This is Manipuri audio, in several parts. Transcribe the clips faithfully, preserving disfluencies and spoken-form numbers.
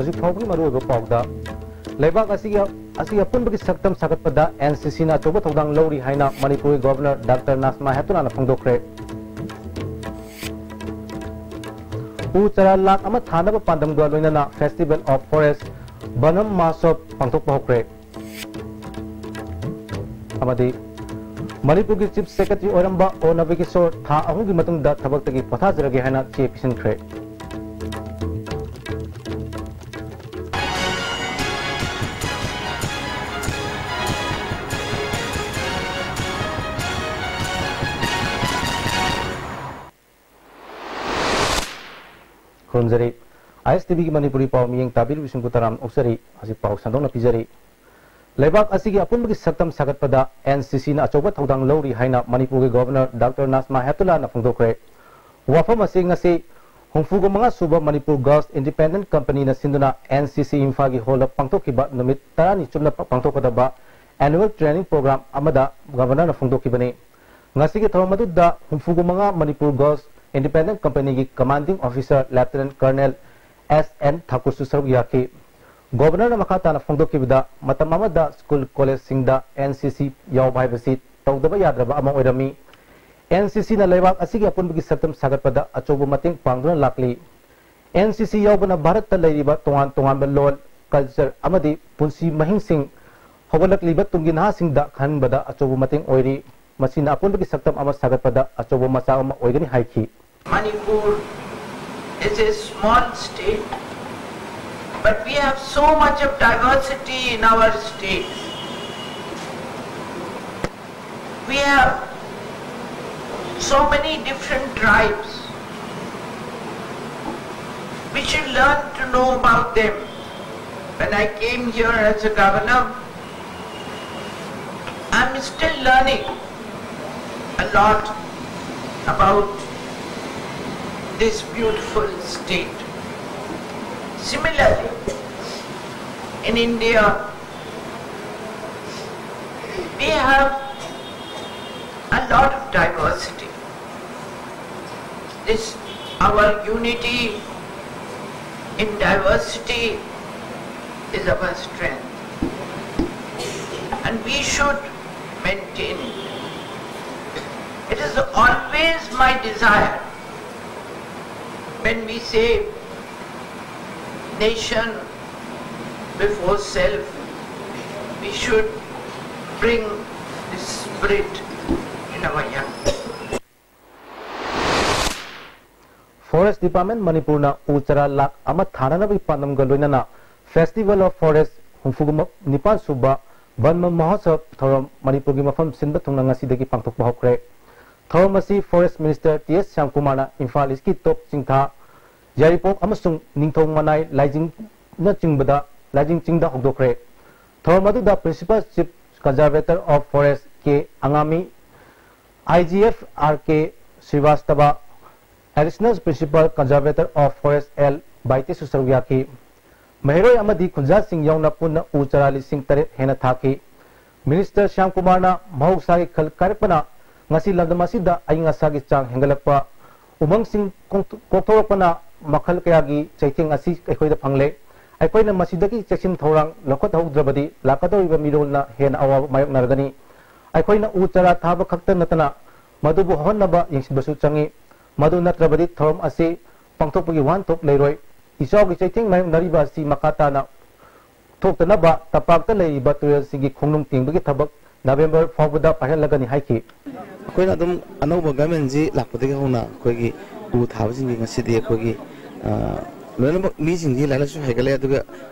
ꯍꯧꯖꯤꯛ ꯐꯥꯎꯕꯒꯤ ꯃꯔꯨꯑꯣꯏꯕ ꯄꯥꯎꯗ, ꯂꯩꯕꯥꯛ ꯑꯁꯤꯒꯤ, ꯑꯁꯤꯒꯤ ꯑꯄꯨꯟꯕꯒꯤ ꯁꯛꯇꯝ ꯁꯥꯒꯠꯄꯗ ꯑꯦꯟ ꯁꯤ ꯁꯤꯅ ꯑꯆꯧꯕ ꯊꯧꯗꯥꯡ ꯂꯧꯔꯤ ꯍꯥꯏꯅ ꯃꯅꯤꯄꯨꯔꯒꯤ ꯒꯣꯚꯔꯅꯔ ꯗꯥꯛꯇꯔ ꯅꯥꯖꯃꯥ ꯍꯦꯞꯇꯨꯂꯥꯅ ꯐꯣꯡꯗꯣꯛꯈ꯭ꯔꯦ꯫ ꯎ ꯆꯥꯔꯥ ꯂꯥꯈ ꯑꯃ ꯊꯥꯅꯕ ꯄꯥꯟꯗꯝꯒ ꯂꯣꯏꯅꯅ Festival of Forest ꯕꯅꯝ ꯃꯍꯣꯠꯁꯕ ꯄꯥꯡꯊꯣꯛꯄ ꯍꯧꯈ꯭ꯔꯦ꯫ ꯑꯃꯗꯤ ꯃꯅꯤꯄꯨꯔꯒꯤ ꯆꯤꯐ ꯁꯦꯀ꯭ꯔꯦꯇꯔꯤ ꯑꯣꯏꯔꯝꯕ ꯑꯣ ꯅꯕꯀꯤꯁꯣꯔ ꯊꯥ ꯑꯍꯨꯝꯒꯤ ꯃꯇꯨꯡꯗ ꯊꯕꯛꯇꯒꯤ ꯄꯣꯊꯥꯖꯔꯒꯦ ꯍꯥꯏꯅ ꯆꯦ ꯄꯤꯁꯤꯟꯈ꯭ꯔꯦ꯫ ꯈꯨꯔꯨꯝꯖꯔꯤ꯫ ꯑꯥꯏ ꯑꯦꯁ ꯇꯤ ꯚꯤꯒꯤ ꯃꯅꯤꯄꯨꯔꯤ ꯄꯥꯎ ꯃꯤꯠꯌꯦꯡ ꯇꯥꯕꯤꯔꯤꯕꯁꯤꯡꯕꯨ ꯇꯔꯥꯝꯅ ꯑꯣꯛꯆꯔꯤ꯫ ꯍꯧꯖꯤꯛ ꯄꯥꯎ ꯁꯟꯗꯣꯛꯅ ꯄꯤꯖꯔꯤ꯫ ꯂꯩꯕꯥꯛ ꯑꯁꯤꯒꯤ ꯑꯄꯨꯟꯕꯒꯤ ꯁꯛꯇꯝ ꯁꯥꯒꯠꯄꯗ ꯑꯦꯟ ꯁꯤ ꯁꯤꯅ ꯑꯆꯧꯕ ꯊꯧꯗꯥꯡ ꯂꯧꯔꯤ ꯍꯥꯏꯅ ꯃꯅꯤꯄꯨꯔꯒꯤ ꯒꯣꯚꯔꯅꯔ ꯗꯥꯛꯇꯔ ꯅꯥꯖꯃꯥ ꯍꯦꯞꯇꯨꯂꯥꯅ ꯐꯣꯡꯗꯣꯛꯈ꯭ꯔꯦ꯫ ꯋꯥꯐꯝ ꯑꯁꯤ ꯉꯁꯤ ꯍꯨꯝꯐꯨꯒ ꯃꯉꯥ ꯁꯨꯕ ꯃꯅꯤꯄꯨꯔ ꯒꯔꯜꯁ ꯏꯟꯗꯤꯄꯦꯟꯗꯦꯟꯠ ꯀꯝꯄꯦꯅꯤꯅ ꯁꯤꯟꯗꯨꯅ ꯑꯦꯟ ꯁꯤ ꯁꯤ ꯏꯝꯐꯥꯜꯒꯤ ꯍꯣꯜꯗ ꯄꯥꯡꯊꯣꯛꯈꯤꯕ ꯅꯨꯃꯤꯠ ꯇꯔꯥꯅꯤ ꯆꯨꯞꯅ ꯄꯥꯡꯊꯣꯛꯀꯗꯕ ꯑꯦꯅꯨꯋꯦꯜ ꯇ꯭ꯔꯦꯅꯤꯡ ꯄ꯭ꯔꯣꯒ꯭ꯔꯥꯝ ꯑꯃꯗ ꯒꯣꯚꯔꯅꯔꯅ ꯐꯣꯡꯗꯣꯛꯈꯤꯕꯅꯤ꯫ ꯉꯁꯤꯒꯤ ꯊꯧꯔꯝ ꯑꯗꯨꯗ ꯍꯨꯝꯐꯨꯒ ꯃꯉꯥ ꯃꯅꯤꯄꯨꯔ ꯒꯔꯜꯁ ꯏꯟꯗꯤꯄꯦꯟꯗꯦꯟꯠ ꯀꯝꯄꯦꯅꯤꯒꯤ commanding officer ꯂꯦꯐꯇꯤꯅꯦꯟꯠ colonel S and ꯊꯥꯀꯨꯔꯁꯨ ꯁꯔꯨꯛ ꯌꯥꯈꯤ꯫ ꯒꯣꯚꯔꯅꯔꯅ ꯃꯈꯥ ꯇꯥꯅ ꯐꯣꯡꯗꯣꯛꯈꯤꯕꯗ, ꯃꯇꯝ ꯑꯃꯗ ꯁ꯭ꯀꯨꯜ ꯀꯣꯂꯦꯖꯁꯤꯡꯗ ꯑꯦꯟ ꯁꯤ ꯁꯤ ꯌꯥꯎꯕ ꯍꯥꯏꯕꯁꯤ ꯇꯧꯗꯕ ꯌꯥꯗ꯭ꯔꯕ ꯑꯃ ꯑꯣꯏꯔꯝꯃꯤ꯫ ꯑꯦꯟ ꯁꯤ ꯁꯤꯅ ꯂꯩꯕꯥꯛ ꯑꯁꯤꯒꯤ ꯑꯄꯨꯟꯕꯒꯤ ꯁꯛꯇꯝ ꯁꯥꯒꯠꯄꯗ ꯑꯆꯧꯕ ꯃꯇꯦꯡ ꯄꯥꯡꯗꯨꯅ ꯂꯥꯛꯂꯤ꯫ ꯑꯦꯟ ꯁꯤ ꯁꯤ ꯌꯥꯎꯕꯅ ꯚꯥꯔꯠꯇ ꯂꯩꯔꯤꯕ ꯇꯣꯉꯥꯟ ꯇꯣꯉꯥꯟꯕ ꯂꯣꯟ, ꯀꯜꯆꯔ ꯑꯃꯗꯤ ꯄꯨꯟꯁꯤ ꯃꯍꯤꯡꯁꯤꯡ ꯍꯧꯒꯠꯂꯛꯂꯤꯕ ꯇꯨꯡꯒꯤ ꯅꯍꯥꯁꯤꯡꯗ ꯈꯪꯍꯟꯕꯗ ꯑꯆꯧꯕ ꯃꯇꯦꯡ ꯑꯣꯏꯔꯤ꯫ ꯃꯁꯤꯅ ꯑꯄꯨꯟꯕꯒꯤ ꯁꯛꯇꯝ ꯑꯃ ꯁꯥꯒꯠꯄꯗ ꯑꯆꯧꯕ ꯃꯆꯥꯛ ꯑꯃ ꯑꯣꯏꯒꯅꯤ ꯍꯥꯏꯈꯤ꯫ Manipur is a small state, but we have so much of diversity in our state. We have so many different tribes. We should learn to know about them. When I came here as a governor, I'm still learning a lot about this beautiful state. Similarly, in India, we have a lot of diversity. This, our unity in diversity is our strength, and we should maintain it. It is always my desire when we say nation before self, we should bring this spirit in our young people. Forest Department ꯃꯅꯤꯄꯨꯔꯅ ꯎ ꯆꯥꯔꯥ ꯂꯥꯈ ꯑꯃ ꯊꯥꯅꯅꯕꯒꯤ ꯄꯥꯟꯗꯝꯒ ꯂꯣꯏꯅꯅ Festival of Forest ꯍꯨꯝꯐꯨ ꯅꯤꯄꯥꯟ ꯁꯨꯕ ꯕꯟ ꯃꯍꯣꯠꯁꯕ ꯊꯧꯔꯝ ꯃꯅꯤꯄꯨꯔꯒꯤ ꯃꯐꯝ ꯁꯤꯟꯕ ꯊꯨꯡꯅ ꯉꯁꯤꯗꯒꯤ ꯄꯥꯡꯊꯣꯛꯄ ꯍꯧꯈ꯭ꯔꯦ꯫ ꯊꯧꯔꯝ ꯑꯁꯤ Forest Minister ꯇꯤ ꯑꯦꯁ ꯁ꯭ꯌꯥꯝꯀꯨꯃꯥꯔꯅ ꯏꯝꯐꯥꯜ ꯏꯁꯀꯤ ꯇꯣꯞ ꯆꯤꯡꯊꯥ ꯌꯥꯏꯔꯤꯄꯣꯛ ꯑꯃꯁꯨꯡ ꯅꯤꯡꯊꯧ ꯃꯅꯥꯏ ꯂꯥꯏꯖꯤꯡꯅꯆꯤꯡꯕꯗ ꯂꯥꯏꯖꯤꯡ ꯆꯤꯡꯗ ꯍꯧꯗꯣꯛꯈ꯭ꯔꯦ꯫ ꯊꯧꯔꯝ ꯑꯗꯨꯗ Principal Chief Conservator of Forest K ꯑꯉꯥꯃꯤ, I G F R K ꯁ꯭ꯔꯤꯋꯥꯁꯇꯕ, Additional Principal Conservator of Forest L ꯕꯥꯏꯇꯦꯁꯨ ꯁꯔꯨꯛ ꯌꯥꯈꯤ꯫ ꯃꯍꯩꯔꯣꯏ ꯑꯃꯗꯤ ꯈꯨꯟꯖꯥꯁꯤꯡ ꯌꯥꯎꯅ ꯄꯨꯟꯅ ꯎ ꯆꯥꯔꯥ ꯂꯤꯁꯤꯡ ꯇꯔꯦꯠ ꯍꯦꯟꯅ ꯊꯥꯈꯤ꯫ Minister ꯁ꯭ꯌꯥꯝꯀꯨꯃꯥꯔꯅ ꯃꯍꯧꯁꯥꯒꯤ ꯈꯜ ꯀꯥꯏꯔꯛꯄꯅ ꯉꯁꯤ ꯂꯝꯗꯝ ꯑꯁꯤꯗ ꯑꯏꯪ ꯑꯁꯥꯒꯤ ꯆꯥꯡ ꯍꯦꯟꯒꯠꯂꯛꯄ, ꯎꯃꯪꯁꯤꯡ ꯀꯣꯛ-, ꯀꯣꯛꯊꯣꯔꯛꯄꯅ ꯃꯈꯜ ꯀꯌꯥꯒꯤ ꯆꯩꯊꯦꯡ ꯑꯁꯤ ꯑꯩꯈꯣꯏꯗ ꯐꯪꯂꯦ꯫ ꯑꯩꯈꯣꯏꯅ ꯃꯁꯤꯗꯒꯤ ꯆꯦꯛꯁꯤꯟ ꯊꯧꯔꯥꯡ ꯂꯧꯈꯠꯍꯧꯗ꯭ꯔꯕꯗꯤ ꯂꯥꯛꯀꯗꯧꯔꯤꯕ ꯃꯤꯔꯣꯜꯅ ꯍꯦꯟꯅ ꯑꯋꯥꯕ ꯃꯥꯌꯣꯛꯅꯔꯒꯅꯤ꯫ ꯑꯩꯈꯣꯏꯅ ꯎ ꯆꯥꯔꯥ ꯊꯥꯕ ꯈꯛꯇ ꯅꯠꯇꯅ ꯃꯗꯨꯕꯨ ꯍꯣꯠꯅꯕ ꯌꯦꯡꯁꯤꯟꯕꯁꯨ ꯆꯪꯏ꯫ ꯃꯗꯨ ꯅꯠꯇ꯭ꯔꯕꯗꯤ ꯊꯧꯔꯝ ꯑꯁꯤ ꯄꯥꯡꯊꯣꯛꯄꯒꯤ ꯋꯥꯍꯟꯊꯣꯛ ꯂꯩꯔꯣꯏ꯫ ꯏꯆꯥꯎꯒꯤ ꯆꯩꯊꯦꯡ ꯃꯥꯌꯣꯛꯅꯔꯤꯕ ꯑꯁꯤ ꯃꯈꯥ ꯇꯥꯅ ꯊꯣꯛꯇꯅꯕ ꯇꯝꯄꯥꯛꯇ ꯂꯩꯔꯤꯕ ꯇꯨꯔꯦꯜꯁꯤꯡꯒꯤ ꯈꯣꯡꯅꯨꯡ ꯇꯦꯡꯕꯒꯤ ꯊꯕꯛ ꯅꯕꯦꯝꯕꯔ ꯐꯥꯎꯕꯗ ꯄꯥꯏꯍꯜꯂꯒꯅꯤ ꯍꯥꯏꯈꯤ꯫ ꯑꯩꯈꯣꯏꯅ ꯑꯗꯨꯝ ꯑꯅꯧꯕ government ꯁꯤ ꯂꯥꯛꯄꯗꯒꯤ ꯍꯧꯅ ꯑꯩꯈꯣꯏꯒꯤ ꯎ ꯊꯥꯕꯁꯤꯡꯒꯤ ꯉꯁꯤꯗꯤ ꯑꯩꯈꯣꯏꯒꯤ, ꯑ, ꯂꯣꯏꯅꯃꯛ ꯃꯤꯁꯤꯡꯁꯤ ꯂꯥꯏꯔꯤꯛ ꯂꯥꯏꯁꯨ ꯍꯩꯒꯠꯂꯦ, ꯑꯗꯨꯒ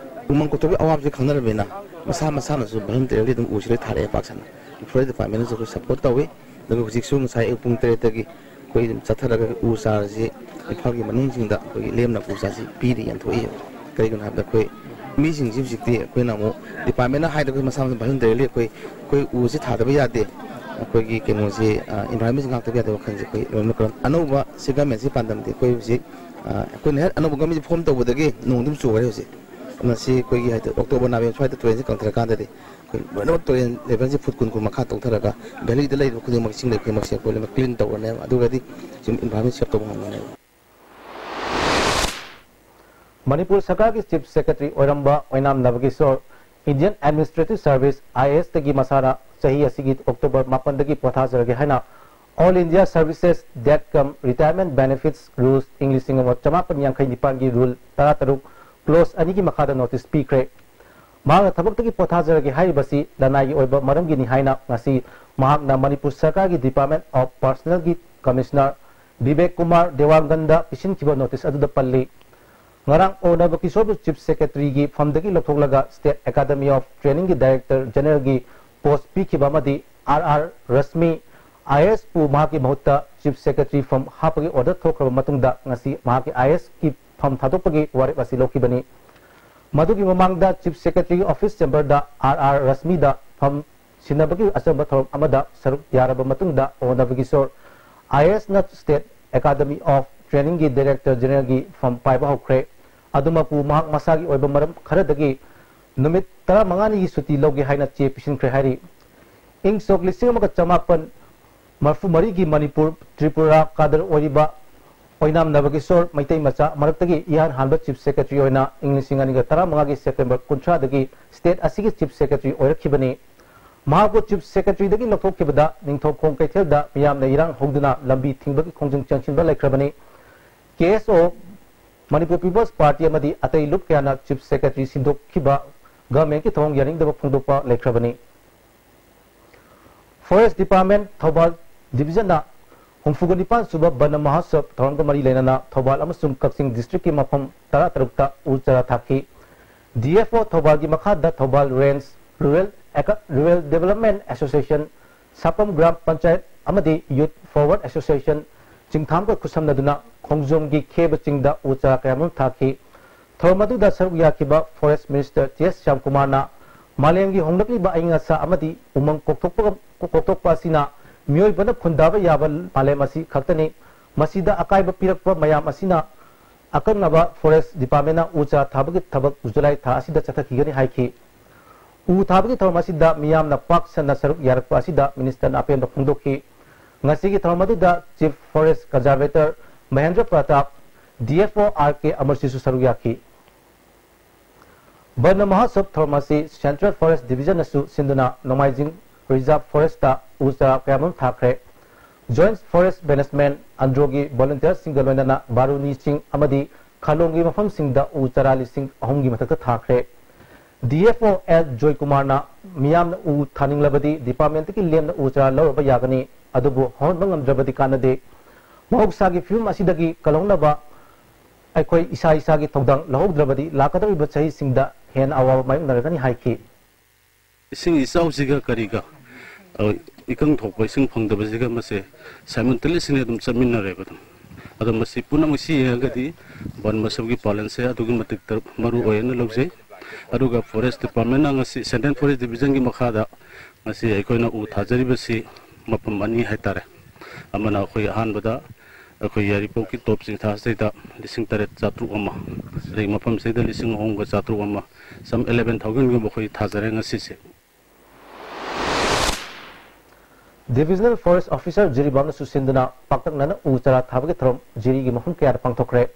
ꯎꯃꯪ ꯀꯣꯛꯊꯣꯛꯄꯒꯤ ꯑꯋꯥꯕꯁꯤ ꯈꯪꯅꯔꯕꯅꯤꯅ ꯃꯁꯥ ꯃꯁꯥꯅꯁꯨ voluntarily ꯑꯗꯨꯝ ꯎꯁꯤ ꯂꯣꯏ ꯊꯥꯔꯛꯑꯦ ꯄꯥꯛ ꯁꯟꯅ꯫ Forest Department ꯅꯁꯨ ꯑꯩꯈꯣꯏ support ꯇꯧꯏ꯫ ꯑꯗꯨꯒ ꯍꯧꯖꯤꯛꯁꯨ ꯉꯁꯥꯏ ꯑꯌꯨꯛ ꯄꯨꯡ ꯇꯔꯦꯠꯇꯒꯤ ꯑꯩꯈꯣꯏ ꯑꯗꯨꯝ ꯆꯠꯊꯔꯒ ꯎ ꯆꯥꯔꯁꯤ ꯏꯝꯐꯥꯜꯒꯤ ꯃꯅꯨꯡꯁꯤꯡꯗ ꯑꯩꯈꯣꯏꯒꯤ ꯂꯦꯝꯅ ꯎ ꯆꯥꯔꯁꯤ ꯄꯤꯔꯤ ꯌꯥꯅ ꯊꯣꯛꯏ꯫ ꯀꯔꯤꯒꯤꯅꯣ ꯍꯥꯏꯕꯗ ꯑꯩꯈꯣꯏ ꯃꯤꯁꯤꯡꯁꯤ ꯍꯧꯖꯤꯛꯇꯤ ꯑꯩꯈꯣꯏꯅ ꯑꯃꯨꯛ department ꯅ ꯍꯥꯏꯗ꯭ꯔꯒꯁꯨ ꯃꯁꯥ ꯃꯁꯥ voluntarily ꯑꯩꯈꯣꯏ, ꯑꯩꯈꯣꯏ ꯎꯁꯤ ꯊꯥꯗꯕ ꯌꯥꯗꯦ, ꯑꯩꯈꯣꯏꯒꯤ ꯀꯩꯅꯣꯁꯤ, ꯑ, environment ꯁꯤ ꯉꯥꯛꯇꯕ ꯌꯥꯗꯦ ꯋꯥꯈꯜꯁꯦ ꯑꯩꯈꯣꯏ ꯂꯣꯏꯅꯃꯛ ꯑꯅꯧꯕ ꯁꯤ government ꯁꯤ ꯄꯥꯟꯗꯝꯗꯤ ꯑꯩꯈꯣꯏ ꯍꯧꯖꯤꯛ, ꯑ, ꯑꯩꯈꯣꯏꯅ ꯍꯦꯛ ꯑꯅꯧꯕ government ꯁꯤ form ꯇꯧꯕꯗꯒꯤ ꯅꯣꯡ ꯑꯗꯨꯝ ꯆꯨꯈ꯭ꯔꯦ ꯍꯧꯖꯤꯛ꯫ ꯑꯗꯨꯅ ꯁꯤ ꯑꯩꯈꯣꯏꯒꯤ ꯍꯥꯏꯗꯤ October November ꯁ꯭ꯋꯥꯏꯗ ꯇꯨꯔꯦꯟꯁꯤ ꯀꯪꯊꯔꯀꯥꯟꯗꯗꯤ ꯑꯩꯈꯣꯏ ꯂꯣꯏꯅꯃꯛ ꯇꯨꯔꯦꯟ level ꯁꯤ foot ꯀꯨꯟ, ꯀꯨꯟ ꯃꯈꯥ ꯇꯧꯊꯔꯒ valley ꯗ ꯂꯩꯔꯤꯕ ꯈꯨꯗꯤꯡꯃꯛ ꯏꯁꯤꯡ ꯂꯩ ꯈꯨꯗꯤꯡꯃꯛꯁꯦ ꯑꯩꯈꯣꯏ ꯂꯣꯏꯅꯃꯛ clean ꯇꯧꯔꯅꯦꯕ, ꯑꯗꯨꯒꯗꯤ ꯁꯨꯝ environment save ꯇꯧꯕ ꯉꯝꯒꯅꯦꯕ꯫ ꯃꯅꯤꯄꯨꯔ ꯁꯔꯀꯥꯔꯒꯤ Chief Secretary ꯑꯣꯏꯔꯝꯕ ꯑꯣꯏꯅꯥꯝ ꯅꯕꯀꯤꯁꯣꯔ Indian Administrative Service, IAS, ꯇꯒꯤ ꯃꯁꯥꯅ ꯆꯍꯤ ꯑꯁꯤꯒꯤ October ꯃꯥꯄꯟꯗꯒꯤ ꯄꯣꯊꯥꯖꯔꯒꯦ ꯍꯥꯏꯅ All India Services Death cum Retirement Benefits Rules, ꯏꯪ ꯂꯤꯁꯤꯡ ꯑꯃ ꯆꯃꯥꯄꯟ ꯌꯥꯡꯈꯩ ꯅꯤꯄꯥꯟꯒꯤ Rule ꯇꯔꯥꯇꯔꯨꯛ, Clause ꯑꯅꯤꯒꯤ ꯃꯈꯥꯗ notice ꯄꯤꯈ꯭ꯔꯦ꯫ ꯃꯍꯥꯛꯅ ꯊꯕꯛꯇꯒꯤ ꯄꯣꯊꯥꯖꯔꯒꯦ ꯍꯥꯏꯔꯤꯕꯁꯤ ꯂꯅꯥꯏꯒꯤ ꯑꯣꯏꯕ ꯃꯔꯝꯒꯤꯅꯤ ꯍꯥꯏꯅ ꯉꯁꯤ ꯃꯍꯥꯛꯅ ꯃꯅꯤꯄꯨꯔ ꯁꯔꯀꯥꯔꯒꯤ Department of Personnelꯒꯤ Commissioner Bibek Kumar ꯗꯦꯋꯥꯡꯒꯟꯗ ꯄꯤꯁꯤꯟꯈꯤꯕ notice ꯑꯗꯨꯗ ꯄꯜꯂꯤ꯫ ꯉꯔꯥꯡ ꯑꯣꯅꯕ ꯀꯤꯁꯣꯔꯕꯨ Chief Secretaryꯒꯤ ꯐꯝꯗꯒꯤ ꯂꯧꯊꯣꯛꯂꯒ State Academy of Trainingꯒꯤ Director Generalꯒꯤ post ꯄꯤꯈꯤꯕ ꯑꯃꯗꯤ ꯑꯥꯔ ꯑꯥꯔ ꯔꯁꯃꯤ, IAS, ꯄꯨ ꯃꯍꯥꯛꯀꯤ ꯃꯍꯨꯠꯇ Chief Secretary ꯐꯝ ꯍꯥꯞꯄꯒꯤ order ꯊꯣꯛꯈ꯭ꯔꯕ ꯃꯇꯨꯡꯗ ꯉꯁꯤ ꯃꯍꯥꯛꯀꯤ IASꯀꯤ ꯐꯝ ꯊꯥꯗꯣꯛꯄꯒꯤ ꯋꯥꯔꯦꯞ ꯑꯁꯤ ꯂꯧꯈꯤꯕꯅꯤ꯫ ꯃꯗꯨꯒꯤ ꯃꯃꯥꯡꯗ Chief Secretaryꯒꯤ office chamberꯗ ꯑꯥꯔ ꯑꯥꯔ ꯔꯁꯃꯤꯗ ꯐꯝ ꯁꯤꯟꯅꯕꯒꯤ ꯑꯆꯝꯕ ꯊꯧꯔꯝ ꯑꯃꯗ ꯁꯔꯨꯛ ꯌꯥꯔꯕ ꯃꯇꯨꯡꯗ ꯑꯣꯅꯕ Kishore, IASꯅ State Academy of Trainingꯒꯤ Director Generalꯒꯤ ꯐꯝ ꯄꯥꯏꯕ ꯍꯧꯈ꯭ꯔꯦ꯫ ꯑꯗꯨꯃꯛꯄꯨ ꯃꯍꯥꯛ ꯃꯁꯥꯒꯤ ꯑꯣꯏꯕ ꯃꯔꯝ ꯈꯔꯗꯒꯤ ꯅꯨꯃꯤꯠ ꯇꯔꯥꯃꯉꯥꯅꯤꯒꯤ ꯁꯨꯇꯤ ꯂꯧꯒꯦ ꯍꯥꯏꯅ ꯆꯦ ꯄꯤꯁꯤꯟꯈ꯭ꯔꯦ ꯍꯥꯏꯔꯤ꯫ ꯏꯪ ꯁꯣꯛ ꯂꯤꯁꯤꯡ ꯑꯃꯒ ꯆꯃꯥꯄꯟ ꯃꯔꯤꯐꯨ ꯃꯔꯤꯒꯤ ꯃꯅꯤꯄꯨꯔ ꯇ꯭ꯔꯤꯄꯨꯔꯥ ꯀꯥꯗꯔ ꯑꯣꯏꯔꯤꯕ ꯑꯣꯏꯅꯥꯝ ꯅꯕꯀꯤꯁꯣꯔ ꯃꯩꯇꯩ ꯃꯆꯥ ꯃꯔꯛꯇꯒꯤ ꯏꯍꯥꯟ ꯍꯥꯟꯕ Chief Secretary ꯑꯣꯏꯅ ꯏꯪ ꯂꯤꯁꯤꯡ ꯑꯅꯤꯒ ꯇꯔꯥꯃꯉꯥꯒꯤ September ꯀꯨꯟꯊ꯭ꯔꯥꯗꯒꯤ state ꯑꯁꯤꯒꯤ Chief Secretary ꯑꯣꯏꯔꯛꯈꯤꯕꯅꯤ꯫ ꯃꯍꯥꯛꯄꯨ Chief Secretaryꯗꯒꯤ ꯂꯧꯊꯣꯛꯈꯤꯕꯗ ꯅꯤꯡꯊꯧꯈꯣꯡ ꯀꯩꯊꯦꯜꯗ ꯃꯤꯌꯥꯝꯅ ꯏꯔꯥꯡ ꯍꯧꯗꯨꯅ ꯂꯝꯕꯤ ꯊꯤꯡꯕꯒꯤ ꯈꯣꯡꯖꯪ ꯆꯪꯁꯤꯟꯕ ꯂꯩꯈ꯭ꯔꯕꯅꯤ꯫ KSO, Manipur People's Party ꯑꯃꯗꯤ ꯑꯇꯩ ꯂꯨꯞ ꯀꯌꯥꯅ Chief Secretary ꯁꯤꯟꯗꯣꯛꯈꯤꯕ governmentꯀꯤ ꯊꯧꯑꯣꯡ ꯌꯥꯅꯤꯡꯗꯕ ꯐꯣꯡꯗꯣꯛꯄ ꯂꯩꯈ꯭ꯔꯕꯅꯤ꯫ Forest Department ꯊꯧꯕꯥꯜ Divisionꯅ ꯍꯨꯝꯐꯨꯒ ꯅꯤꯄꯥꯟ ꯁꯨꯕ ꯕꯟ ꯃꯍꯣꯠꯁꯕ ꯊꯧꯔꯝꯒ ꯃꯔꯤ ꯂꯩꯅꯅ ꯊꯧꯕꯥꯜ ꯑꯃꯁꯨꯡ ꯀꯛꯆꯤꯡ districtꯀꯤ ꯃꯐꯝ ꯇꯔꯥꯇꯔꯨꯛꯇ ꯎ ꯆꯥꯔꯥ ꯊꯥꯈꯤ꯫ DFO ꯊꯧꯕꯥꯜꯒꯤ ꯃꯈꯥꯗ Thoubal Range, Rural Eco-, Rural Development Association, Sapam gram panchayat ꯑꯃꯗꯤ Youth Forward Association ꯆꯤꯡꯊꯥꯝꯒ ꯈꯨꯠꯁꯝꯅꯗꯨꯅ ꯈꯣꯡꯖꯣꯝꯒꯤ ꯈꯦꯕ ꯆꯤꯡꯗ ꯎ ꯆꯥꯔꯥ ꯀꯌꯥꯃꯔꯨꯝ ꯊꯥꯈꯤ꯫ ꯊꯧꯔꯝ ꯑꯗꯨꯗ ꯁꯔꯨꯛ ꯌꯥꯈꯤꯕ Forest Minister ꯇꯤ ꯑꯦꯁ ꯁ꯭ꯌꯥꯝꯀꯨꯃꯥꯔꯅ ꯃꯥꯂꯦꯝꯒꯤ ꯍꯣꯡꯂꯛꯂꯤꯕ ꯑꯏꯪ ꯑꯁꯥ ꯑꯃꯗꯤ ꯎꯃꯪ ꯀꯣꯛꯊꯣꯛꯄꯒ, ꯀꯣꯛꯊꯣꯛꯄ ꯑꯁꯤꯅ ꯃꯤꯑꯣꯏꯕꯅ ꯈꯨꯟꯗꯥꯕ ꯌꯥꯕ ꯃꯥꯂꯦꯝ ꯑꯁꯤ ꯈꯛꯇꯅꯤ꯫ ꯃꯁꯤꯗ ꯑꯀꯥꯏꯕ ꯄꯤꯔꯛꯄ ꯃꯌꯥꯝ ꯑꯁꯤꯅ ꯑꯀꯛꯅꯕ Forest Departmentꯅ ꯎ ꯆꯥꯔꯥ ꯊꯥꯕꯒꯤ ꯊꯕꯛ July ꯊꯥ ꯑꯁꯤꯗ ꯆꯠꯊꯈꯤꯒꯅꯤ ꯍꯥꯏꯈꯤ꯫ ꯎ ꯊꯥꯕꯒꯤ ꯊꯧꯔꯝ ꯑꯁꯤꯗ ꯃꯤꯌꯥꯝꯅ ꯄꯥꯛ ꯁꯟꯅ ꯁꯔꯨꯛ ꯌꯥꯔꯛꯄ ꯑꯁꯤꯗ Ministerꯅ ꯑꯄꯦꯟꯕ ꯐꯣꯡꯗꯣꯛꯈꯤ꯫ ꯉꯁꯤꯒꯤ ꯊꯧꯔꯝ ꯑꯗꯨꯗ Chief Forest Conservator Mahendra Pratap, D F O R K Amarsisu ꯁꯔꯨꯛ ꯌꯥꯈꯤ꯫ ꯕꯟ ꯃꯍꯣꯠꯁꯕ ꯊꯧꯔꯝ ꯑꯁꯤ Central Forest Division ꯅꯁꯨ ꯁꯤꯟꯗꯨꯅ ꯅꯣꯡꯃꯥꯏꯖꯤꯡ Reserve Forest ꯇ ꯎ ꯆꯥꯔꯥ ꯀꯌꯥ ꯑꯃ ꯊꯥꯈ꯭ꯔꯦ꯫ Joint Forest Management ꯑꯟꯗ꯭ꯔꯣꯒꯤ volunteer ꯁꯤꯡꯒ ꯂꯣꯏꯅꯅ ꯕꯥꯔꯨꯅꯤ ꯆꯤꯡ ꯑꯃꯗꯤ ꯈꯥꯂꯣꯡꯒꯤ ꯃꯐꯝꯁꯤꯡꯗ ꯎ ꯆꯥꯔꯥ ꯂꯤꯁꯤꯡ ꯑꯍꯨꯝꯒꯤ ꯃꯊꯛꯇ ꯊꯥꯈ꯭ꯔꯦ꯫ D F O L ꯖꯣꯏꯀꯨꯃꯥꯔꯅ ꯃꯤꯌꯥꯝꯅ ꯎ ꯊꯥꯅꯤꯡꯂꯕꯗꯤ department ꯇꯒꯤ ꯂꯦꯝꯅ ꯎ ꯆꯥꯔꯥ ꯂꯧꯔꯕ ꯌꯥꯒꯅꯤ, ꯑꯗꯨꯕꯨ ꯍꯧꯍꯟꯕ ꯉꯝꯗ꯭ꯔꯕꯗꯤ ꯀꯥꯟꯅꯗꯦ꯫ ꯃꯍꯧꯁꯥꯒꯤ ꯐꯤꯕꯝ ꯑꯁꯤꯗꯒꯤ ꯀꯜꯍꯧꯅꯕ ꯑꯩꯈꯣꯏ ꯏꯁꯥ ꯏꯁꯥꯒꯤ ꯊꯧꯗꯥꯡ ꯂꯧꯍꯧꯗ꯭ꯔꯕꯗꯤ ꯂꯥꯛꯀꯗꯧꯔꯤꯕ ꯆꯍꯤꯁꯤꯡꯗ ꯍꯦꯟꯅ ꯑꯋꯥꯕ ꯃꯥꯌꯣꯛꯅꯔꯒꯅꯤ ꯍꯥꯏꯈꯤ꯫ ꯏꯁꯤꯡ ꯏꯆꯥꯎꯁꯤꯒ ꯀꯔꯤꯒ, ꯑ, ꯏꯀꯪ ꯊꯣꯛꯄ ꯏꯁꯤꯡ ꯐꯪꯗꯕꯁꯤꯒ ꯃꯁꯦ simultaneously ꯑꯗꯨꯝ ꯆꯠꯃꯤꯟꯅꯔꯦꯕ ꯑꯗꯨꯝ꯫ ꯑꯗꯣ ꯃꯁꯤ ꯄꯨꯝꯅꯃꯛꯁꯤ ꯌꯦꯡꯉꯒꯗꯤ ꯕꯟ ꯃꯁꯨꯕꯒꯤ ꯄꯥꯂꯟꯁꯦ ꯑꯗꯨꯛꯀꯤ ꯃꯇꯤꯛ ꯇꯔꯨꯛ ꯃꯔꯨ ꯑꯣꯏ ꯍꯥꯏꯅ ꯂꯧꯖꯩ꯫ ꯑꯗꯨꯒ Forest Department ꯅ ꯉꯁꯤ Central Forest Division ꯒꯤ ꯃꯈꯥꯗ ꯉꯁꯤ ꯑꯩꯈꯣꯏꯅ ꯎ ꯊꯥꯖꯔꯤꯕꯁꯤ ꯃꯐꯝ ꯑꯅꯤ ꯍꯥꯏꯇꯥꯔꯦ꯫ ꯑꯃꯅ ꯑꯩꯈꯣꯏ ꯑꯍꯥꯟꯕꯗ ꯑꯩꯈꯣꯏ ꯌꯥꯏꯔꯤꯄꯣꯛꯀꯤ ꯇꯣꯞ ꯆꯤꯡꯊꯥꯁꯤꯗꯩꯗ ꯂꯤꯁꯤꯡ ꯇꯔꯦꯠ ꯆꯥꯇ꯭ꯔꯨꯛ ꯑꯃ, ꯑꯗꯩ ꯃꯐꯝꯁꯤꯗ ꯂꯤꯁꯤꯡ ꯑꯍꯨꯝꯒ ꯆꯥꯇ꯭ꯔꯨꯛ ꯑꯃ, ꯁꯝ eleven thousand ꯒꯨꯝꯕ ꯑꯩꯈꯣꯏ ꯊꯥꯖꯔꯦ ꯉꯁꯤꯁꯦ꯫ Divisional Forest Officer ꯖꯤꯔꯤꯕꯥꯝꯅ ꯁꯨꯁꯤꯟꯗꯨꯅ ꯄꯥꯛꯇꯛꯅꯅ ꯎ ꯆꯥꯔꯥ ꯊꯥꯕꯒꯤ ꯊꯧꯔꯝ ꯖꯤꯔꯤꯒꯤ ꯃꯐꯝ ꯀꯌꯥꯗ ꯄꯥꯡꯊꯣꯛꯈ꯭ꯔꯦ꯫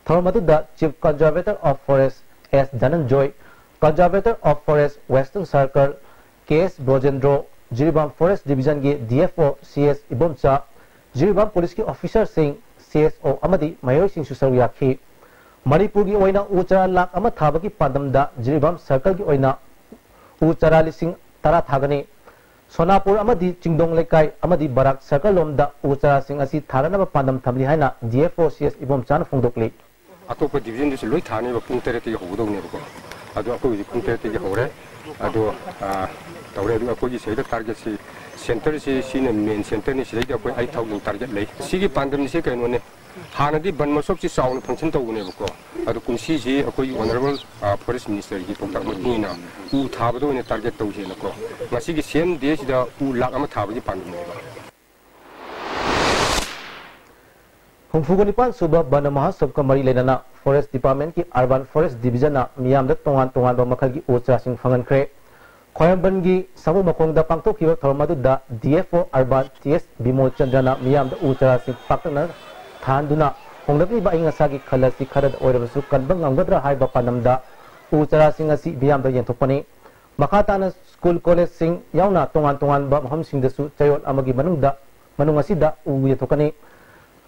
ꯊꯧꯔꯝ ꯑꯗꯨꯗ Chief Conservator of Forest S ꯙꯅꯟꯖꯣꯏ, Conservator of Forest Western Circle K S ꯕ꯭ꯔꯣꯖꯦꯟꯗ꯭ꯔꯣ, Jiribam Forest Division ꯒꯤ D F O C S Ibomcha, Jiribam Police ꯀꯤ officer ꯁꯤꯡ, C S O ꯑꯃꯗꯤ ꯃꯍꯩꯔꯣꯏꯁꯤꯡꯁꯨ ꯁꯔꯨꯛ ꯌꯥꯈꯤ꯫ ꯃꯅꯤꯄꯨꯔꯒꯤ ꯑꯣꯏꯅ ꯎ ꯆꯥꯔꯥ ꯂꯥꯈ ꯑꯃ ꯊꯥꯕꯒꯤ ꯄꯥꯟꯗꯝꯗ ꯖꯤꯔꯤꯕꯥꯝ circle ꯒꯤ ꯑꯣꯏꯅ ꯎ ꯆꯥꯔꯥ ꯂꯤꯁꯤꯡ ꯇꯔꯥ ꯊꯥꯒꯅꯤ꯫ ꯁꯣꯅꯥꯄꯨꯔ ꯑꯃꯗꯤ ꯆꯤꯡꯗꯣꯡ ꯂꯩꯀꯥꯏ ꯑꯃꯗꯤ ꯕꯔꯥꯛ circle ꯂꯣꯝꯗ ꯎ ꯆꯥꯔꯥꯁꯤꯡ ꯑꯁꯤ ꯊꯥꯅꯅꯕ ꯄꯥꯟꯗꯝ ꯊꯝꯂꯤ ꯍꯥꯏꯅ D F O C S ꯏꯕꯣꯝꯆꯥꯅ ꯐꯣꯡꯗꯣꯛꯂꯤ꯫ ꯑꯇꯣꯞꯄ division ꯗꯁꯨ ꯂꯣꯏ ꯊꯥꯅꯦꯕ, ꯄꯨꯡ ꯇꯔꯦꯠꯇꯒꯤ ꯍꯧꯒꯗꯧꯅꯦꯕꯀꯣ꯫ ꯑꯗꯣ ꯑꯩꯈꯣꯏ ꯍꯧꯖꯤꯛ ꯄꯨꯡ ꯇꯔꯦꯠꯇꯒꯤ ꯍꯧꯔꯦ꯫ ꯑꯗꯣ, ꯑ, ꯇꯧꯔꯦ꯫ ꯑꯗꯨꯒ ꯑꯩꯈꯣꯏꯒꯤ ꯁꯤꯗ target ꯁꯤ, centre ꯁꯤ, ꯁꯤꯅ main centre ꯅꯤ꯫ ꯁꯤꯗꯩꯗ ꯑꯩꯈꯣꯏ eight thousand target ꯂꯩ꯫ ꯁꯤꯒꯤ ꯄꯥꯟꯗꯝꯁꯦ ꯀꯩꯅꯣꯅꯦ, ꯍꯥꯟꯅꯗꯤ ꯕꯟ ꯃꯁꯣꯞꯁꯤ ꯆꯥꯎꯅ function ꯇꯧꯕꯅꯦꯕꯀꯣ꯫ ꯑꯗꯣ ꯀꯨꯝꯁꯤꯁꯤ ꯑꯩꯈꯣꯏꯒꯤ Honourable, ꯑ, Forest Minister ꯒꯤ ꯄꯥꯎꯇꯥꯛ ꯃꯇꯨꯡ ꯏꯟꯅ ꯎ ꯊꯥꯕꯗ ꯑꯣꯏꯅ target ꯇꯧꯁꯦꯅꯀꯣ, ꯉꯁꯤꯒꯤ same day ꯁꯤꯗ ꯎ ꯂꯥꯈ ꯑꯃ ꯊꯥꯕꯒꯤ ꯄꯥꯟꯗꯝꯅꯦꯕ꯫ ꯍꯨꯝꯐꯨꯒ ꯅꯤꯄꯥꯟ ꯁꯨꯕ ꯕꯟ ꯃꯍꯣꯠꯁꯕꯀ ꯃꯔꯤ ꯂꯩꯅꯅ Forest Department ꯀꯤ Urban Forest Division ꯅ ꯃꯤꯌꯥꯝꯗ ꯇꯣꯉꯥꯟ ꯇꯣꯉꯥꯟꯕ ꯃꯈꯜꯒꯤ ꯎ ꯆꯥꯔꯥꯁꯤꯡ ꯐꯪꯍꯟꯈ꯭ꯔꯦ꯫ ꯈ꯭ꯋꯥꯏꯔꯝꯕꯟꯒꯤ ꯁꯥꯃꯨ ꯃꯈꯣꯡꯗ ꯄꯥꯡꯊꯣꯛꯈꯤꯕ ꯊꯧꯔꯝ ꯑꯗꯨꯗ D F O Urban T S Bimol ꯆꯟꯗ꯭ꯔꯅ ꯃꯤꯌꯥꯝꯗ ꯎ ꯆꯥꯔꯥꯁꯤꯡ ꯄꯥꯛꯇꯛꯅ ꯊꯥꯍꯟꯗꯨꯅ ꯍꯣꯡꯂꯛꯂꯤꯕ ꯑꯏꯪ ꯑꯁꯥꯒꯤ ꯈꯜ ꯑꯁꯤ ꯈꯔꯗ ꯑꯣꯏꯔꯕꯁꯨ ꯀꯟꯕ ꯉꯝꯒꯗ꯭ꯔꯥ ꯍꯥꯏꯕ ꯄꯥꯟꯗꯝꯗ ꯎ ꯆꯥꯔꯥꯁꯤꯡ ꯑꯁꯤ ꯃꯤꯌꯥꯝꯗ ꯌꯦꯟꯊꯣꯛꯄꯅꯤ꯫ ꯃꯈꯥ ꯇꯥꯅ ꯁ꯭ꯀꯨꯜ ꯀꯣꯂꯦꯖꯁꯤꯡ ꯌꯥꯎꯅ ꯇꯣꯉꯥꯟ ꯇꯣꯉꯥꯟꯕ ꯃꯐꯝꯁꯤꯡꯗꯁꯨ ꯆꯌꯣꯜ ꯑꯃꯒꯤ ꯃꯅꯨꯡꯗ, ꯃꯅꯨꯡ ꯑꯁꯤꯗ ꯎ ꯌꯦꯟꯊꯣꯛꯀꯅꯤ꯫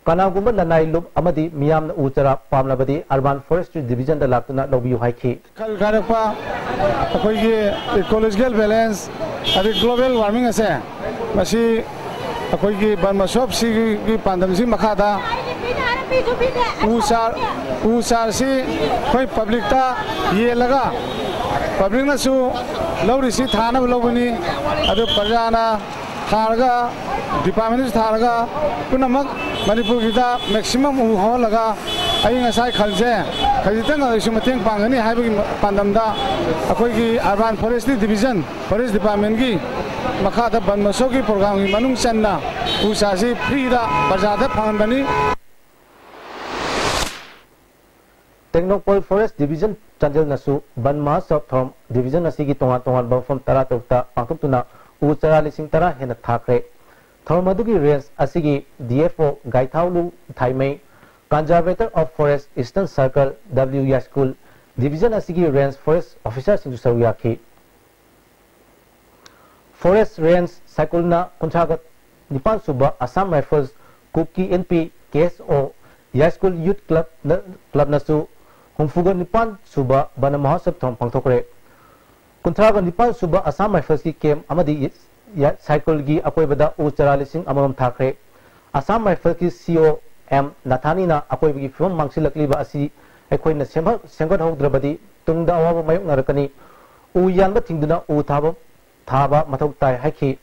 ꯀꯅꯥꯒꯨꯝꯕ ꯂꯅꯥꯏ ꯂꯨꯞ ꯑꯃꯗꯤ ꯃꯤꯌꯥꯝꯅ ꯎ ꯆꯥꯔꯥ ꯄꯥꯝꯂꯕꯗꯤ Urban Forestry Division ꯗ ꯂꯥꯛꯇꯨꯅ ꯂꯧꯕꯤꯌꯨ ꯍꯥꯏꯈꯤ꯫ ꯈꯜ ꯀꯥꯏꯔꯛꯄ ꯑꯩꯈꯣꯏꯒꯤ ecological balance ꯑꯗꯩ global warming ꯑꯁꯦ, ꯃꯁꯤ ꯑꯩꯈꯣꯏꯒꯤ ꯕꯟ ꯃꯍꯣꯠꯁꯕꯁꯤꯒꯤ ꯄꯥꯟꯗꯝꯁꯤ ꯃꯈꯥꯗ ꯎ ꯆꯥꯔ, ꯎ ꯆꯥꯔꯁꯤ ꯑꯩꯈꯣꯏ public ꯇ ꯌꯦꯜꯂꯒ, public ꯅꯁꯨ ꯂꯧꯔꯤꯁꯤ ꯊꯥꯅꯕ ꯂꯧꯕꯅꯤ, ꯑꯗꯨ ꯄ꯭ꯔꯖꯥꯅ ꯊꯥꯔꯒ, department ꯅꯁꯨ ꯊꯥꯔꯒ, ꯄꯨꯝꯅꯃꯛ ꯃꯅꯤꯄꯨꯔꯒꯤꯗ maximum ꯎ ꯍꯧꯍꯜꯂꯒ ꯑꯏꯪ ꯑꯁꯥꯒꯤ ꯈꯜꯁꯦ ꯈꯖꯤꯛꯇꯪ ꯑꯣꯏꯔꯁꯨ ꯃꯇꯦꯡ ꯄꯥꯡꯒꯅꯤ ꯍꯥꯏꯕꯒꯤ ꯄꯥꯟꯗꯝꯗ ꯑꯩꯈꯣꯏꯒꯤ Urban Forestry Division, Forest Department ꯀꯤ ꯃꯈꯥꯗ ꯕꯟ ꯃꯍꯣꯠꯁꯕꯒꯤ program ꯒꯤ ꯃꯅꯨꯡ ꯆꯟꯅ ꯎ ꯆꯥꯔꯁꯤ free ꯗ ꯄ꯭ꯔꯖꯥꯗ ꯐꯪꯍꯟꯕꯅꯤ꯫ ꯇꯦꯡꯅꯧꯄꯜ Forest Division ꯆꯥꯟꯗꯦꯜꯅꯁꯨ ꯕꯟ ꯃꯍꯣꯠꯁꯕ ꯊꯧꯔꯝ division ꯑꯁꯤꯒꯤ ꯇꯣꯉꯥꯟ ꯇꯣꯉꯥꯟꯕ ꯃꯐꯝ ꯇꯔꯥꯇꯔꯨꯛꯇ ꯄꯥꯡꯊꯣꯛꯇꯨꯅ ꯎ ꯆꯥꯔꯥ ꯂꯤꯁꯤꯡ ꯇꯔꯥ ꯍꯦꯟꯅ ꯊꯥꯈ꯭ꯔꯦ꯫ ꯊꯧꯔꯝ ꯑꯗꯨꯒꯤ range ꯑꯁꯤꯒꯤ D F O ꯒꯥꯏꯊꯥꯎꯂꯨ ꯊꯥꯏꯃꯩ, Conservator of Forest Eastern Circle W ꯌꯥꯏꯁ꯭ꯀꯨꯜ Division ꯑꯁꯤꯒꯤ Range Forest Officer ꯁꯤꯡꯁꯨ ꯁꯔꯨꯛ ꯌꯥꯈꯤ꯫ Forest Range ꯁꯥꯏꯀꯨꯜꯅ ꯀꯨꯟꯊ꯭ꯔꯥꯒ ꯅꯤꯄꯥꯟ ꯁꯨꯕ Assam Rifles, ꯀꯨꯀꯤ N P K S O ꯌꯥꯏꯁ꯭ꯀꯨꯜ Youth Club ꯅ, club ꯅꯁꯨ ꯍꯨꯝꯐꯨꯒ ꯅꯤꯄꯥꯟ ꯁꯨꯕ ꯕꯟ ꯃꯍꯣꯠꯁꯕ ꯊꯧꯔꯝ ꯄꯥꯡꯊꯣꯛꯈ꯭ꯔꯦ꯫ ꯀꯨꯟꯊ꯭ꯔꯥꯒ ꯅꯤꯄꯥꯟ ꯁꯨꯕ Assam Rifles ꯀꯤ camp ꯑꯃꯗꯤ ꯌꯥ-, ꯁꯥꯏꯀꯜꯒꯤ ꯑꯀꯣꯏꯕꯗ ꯎ ꯆꯥꯔꯥ ꯂꯤꯁꯤꯡ ꯑꯃꯃꯝ ꯊꯥꯈ꯭ꯔꯦ꯫ Assam Rifles ꯀꯤ C O M ꯅꯥꯊꯥꯅꯤꯅ ꯑꯀꯣꯏꯕꯒꯤ ꯐꯤꯕꯝ ꯃꯥꯡꯁꯤꯜꯂꯛꯂꯤꯕ ꯑꯁꯤ ꯑꯩꯈꯣꯏꯅ ꯁꯦꯝꯍ-, ꯁꯦꯝꯒꯠꯍꯧꯗ꯭ꯔꯕꯗꯤ ꯇꯨꯡꯗ ꯑꯋꯥꯕ ꯃꯥꯌꯣꯛꯅꯔꯛꯀꯅꯤ꯫ ꯎ ꯌꯥꯟꯕ ꯊꯤꯡꯗꯨꯅ ꯎ ꯊꯥꯕ, ꯊꯥꯕ ꯃꯊꯧ ꯇꯥꯏ ꯍꯥꯏꯈꯤ꯫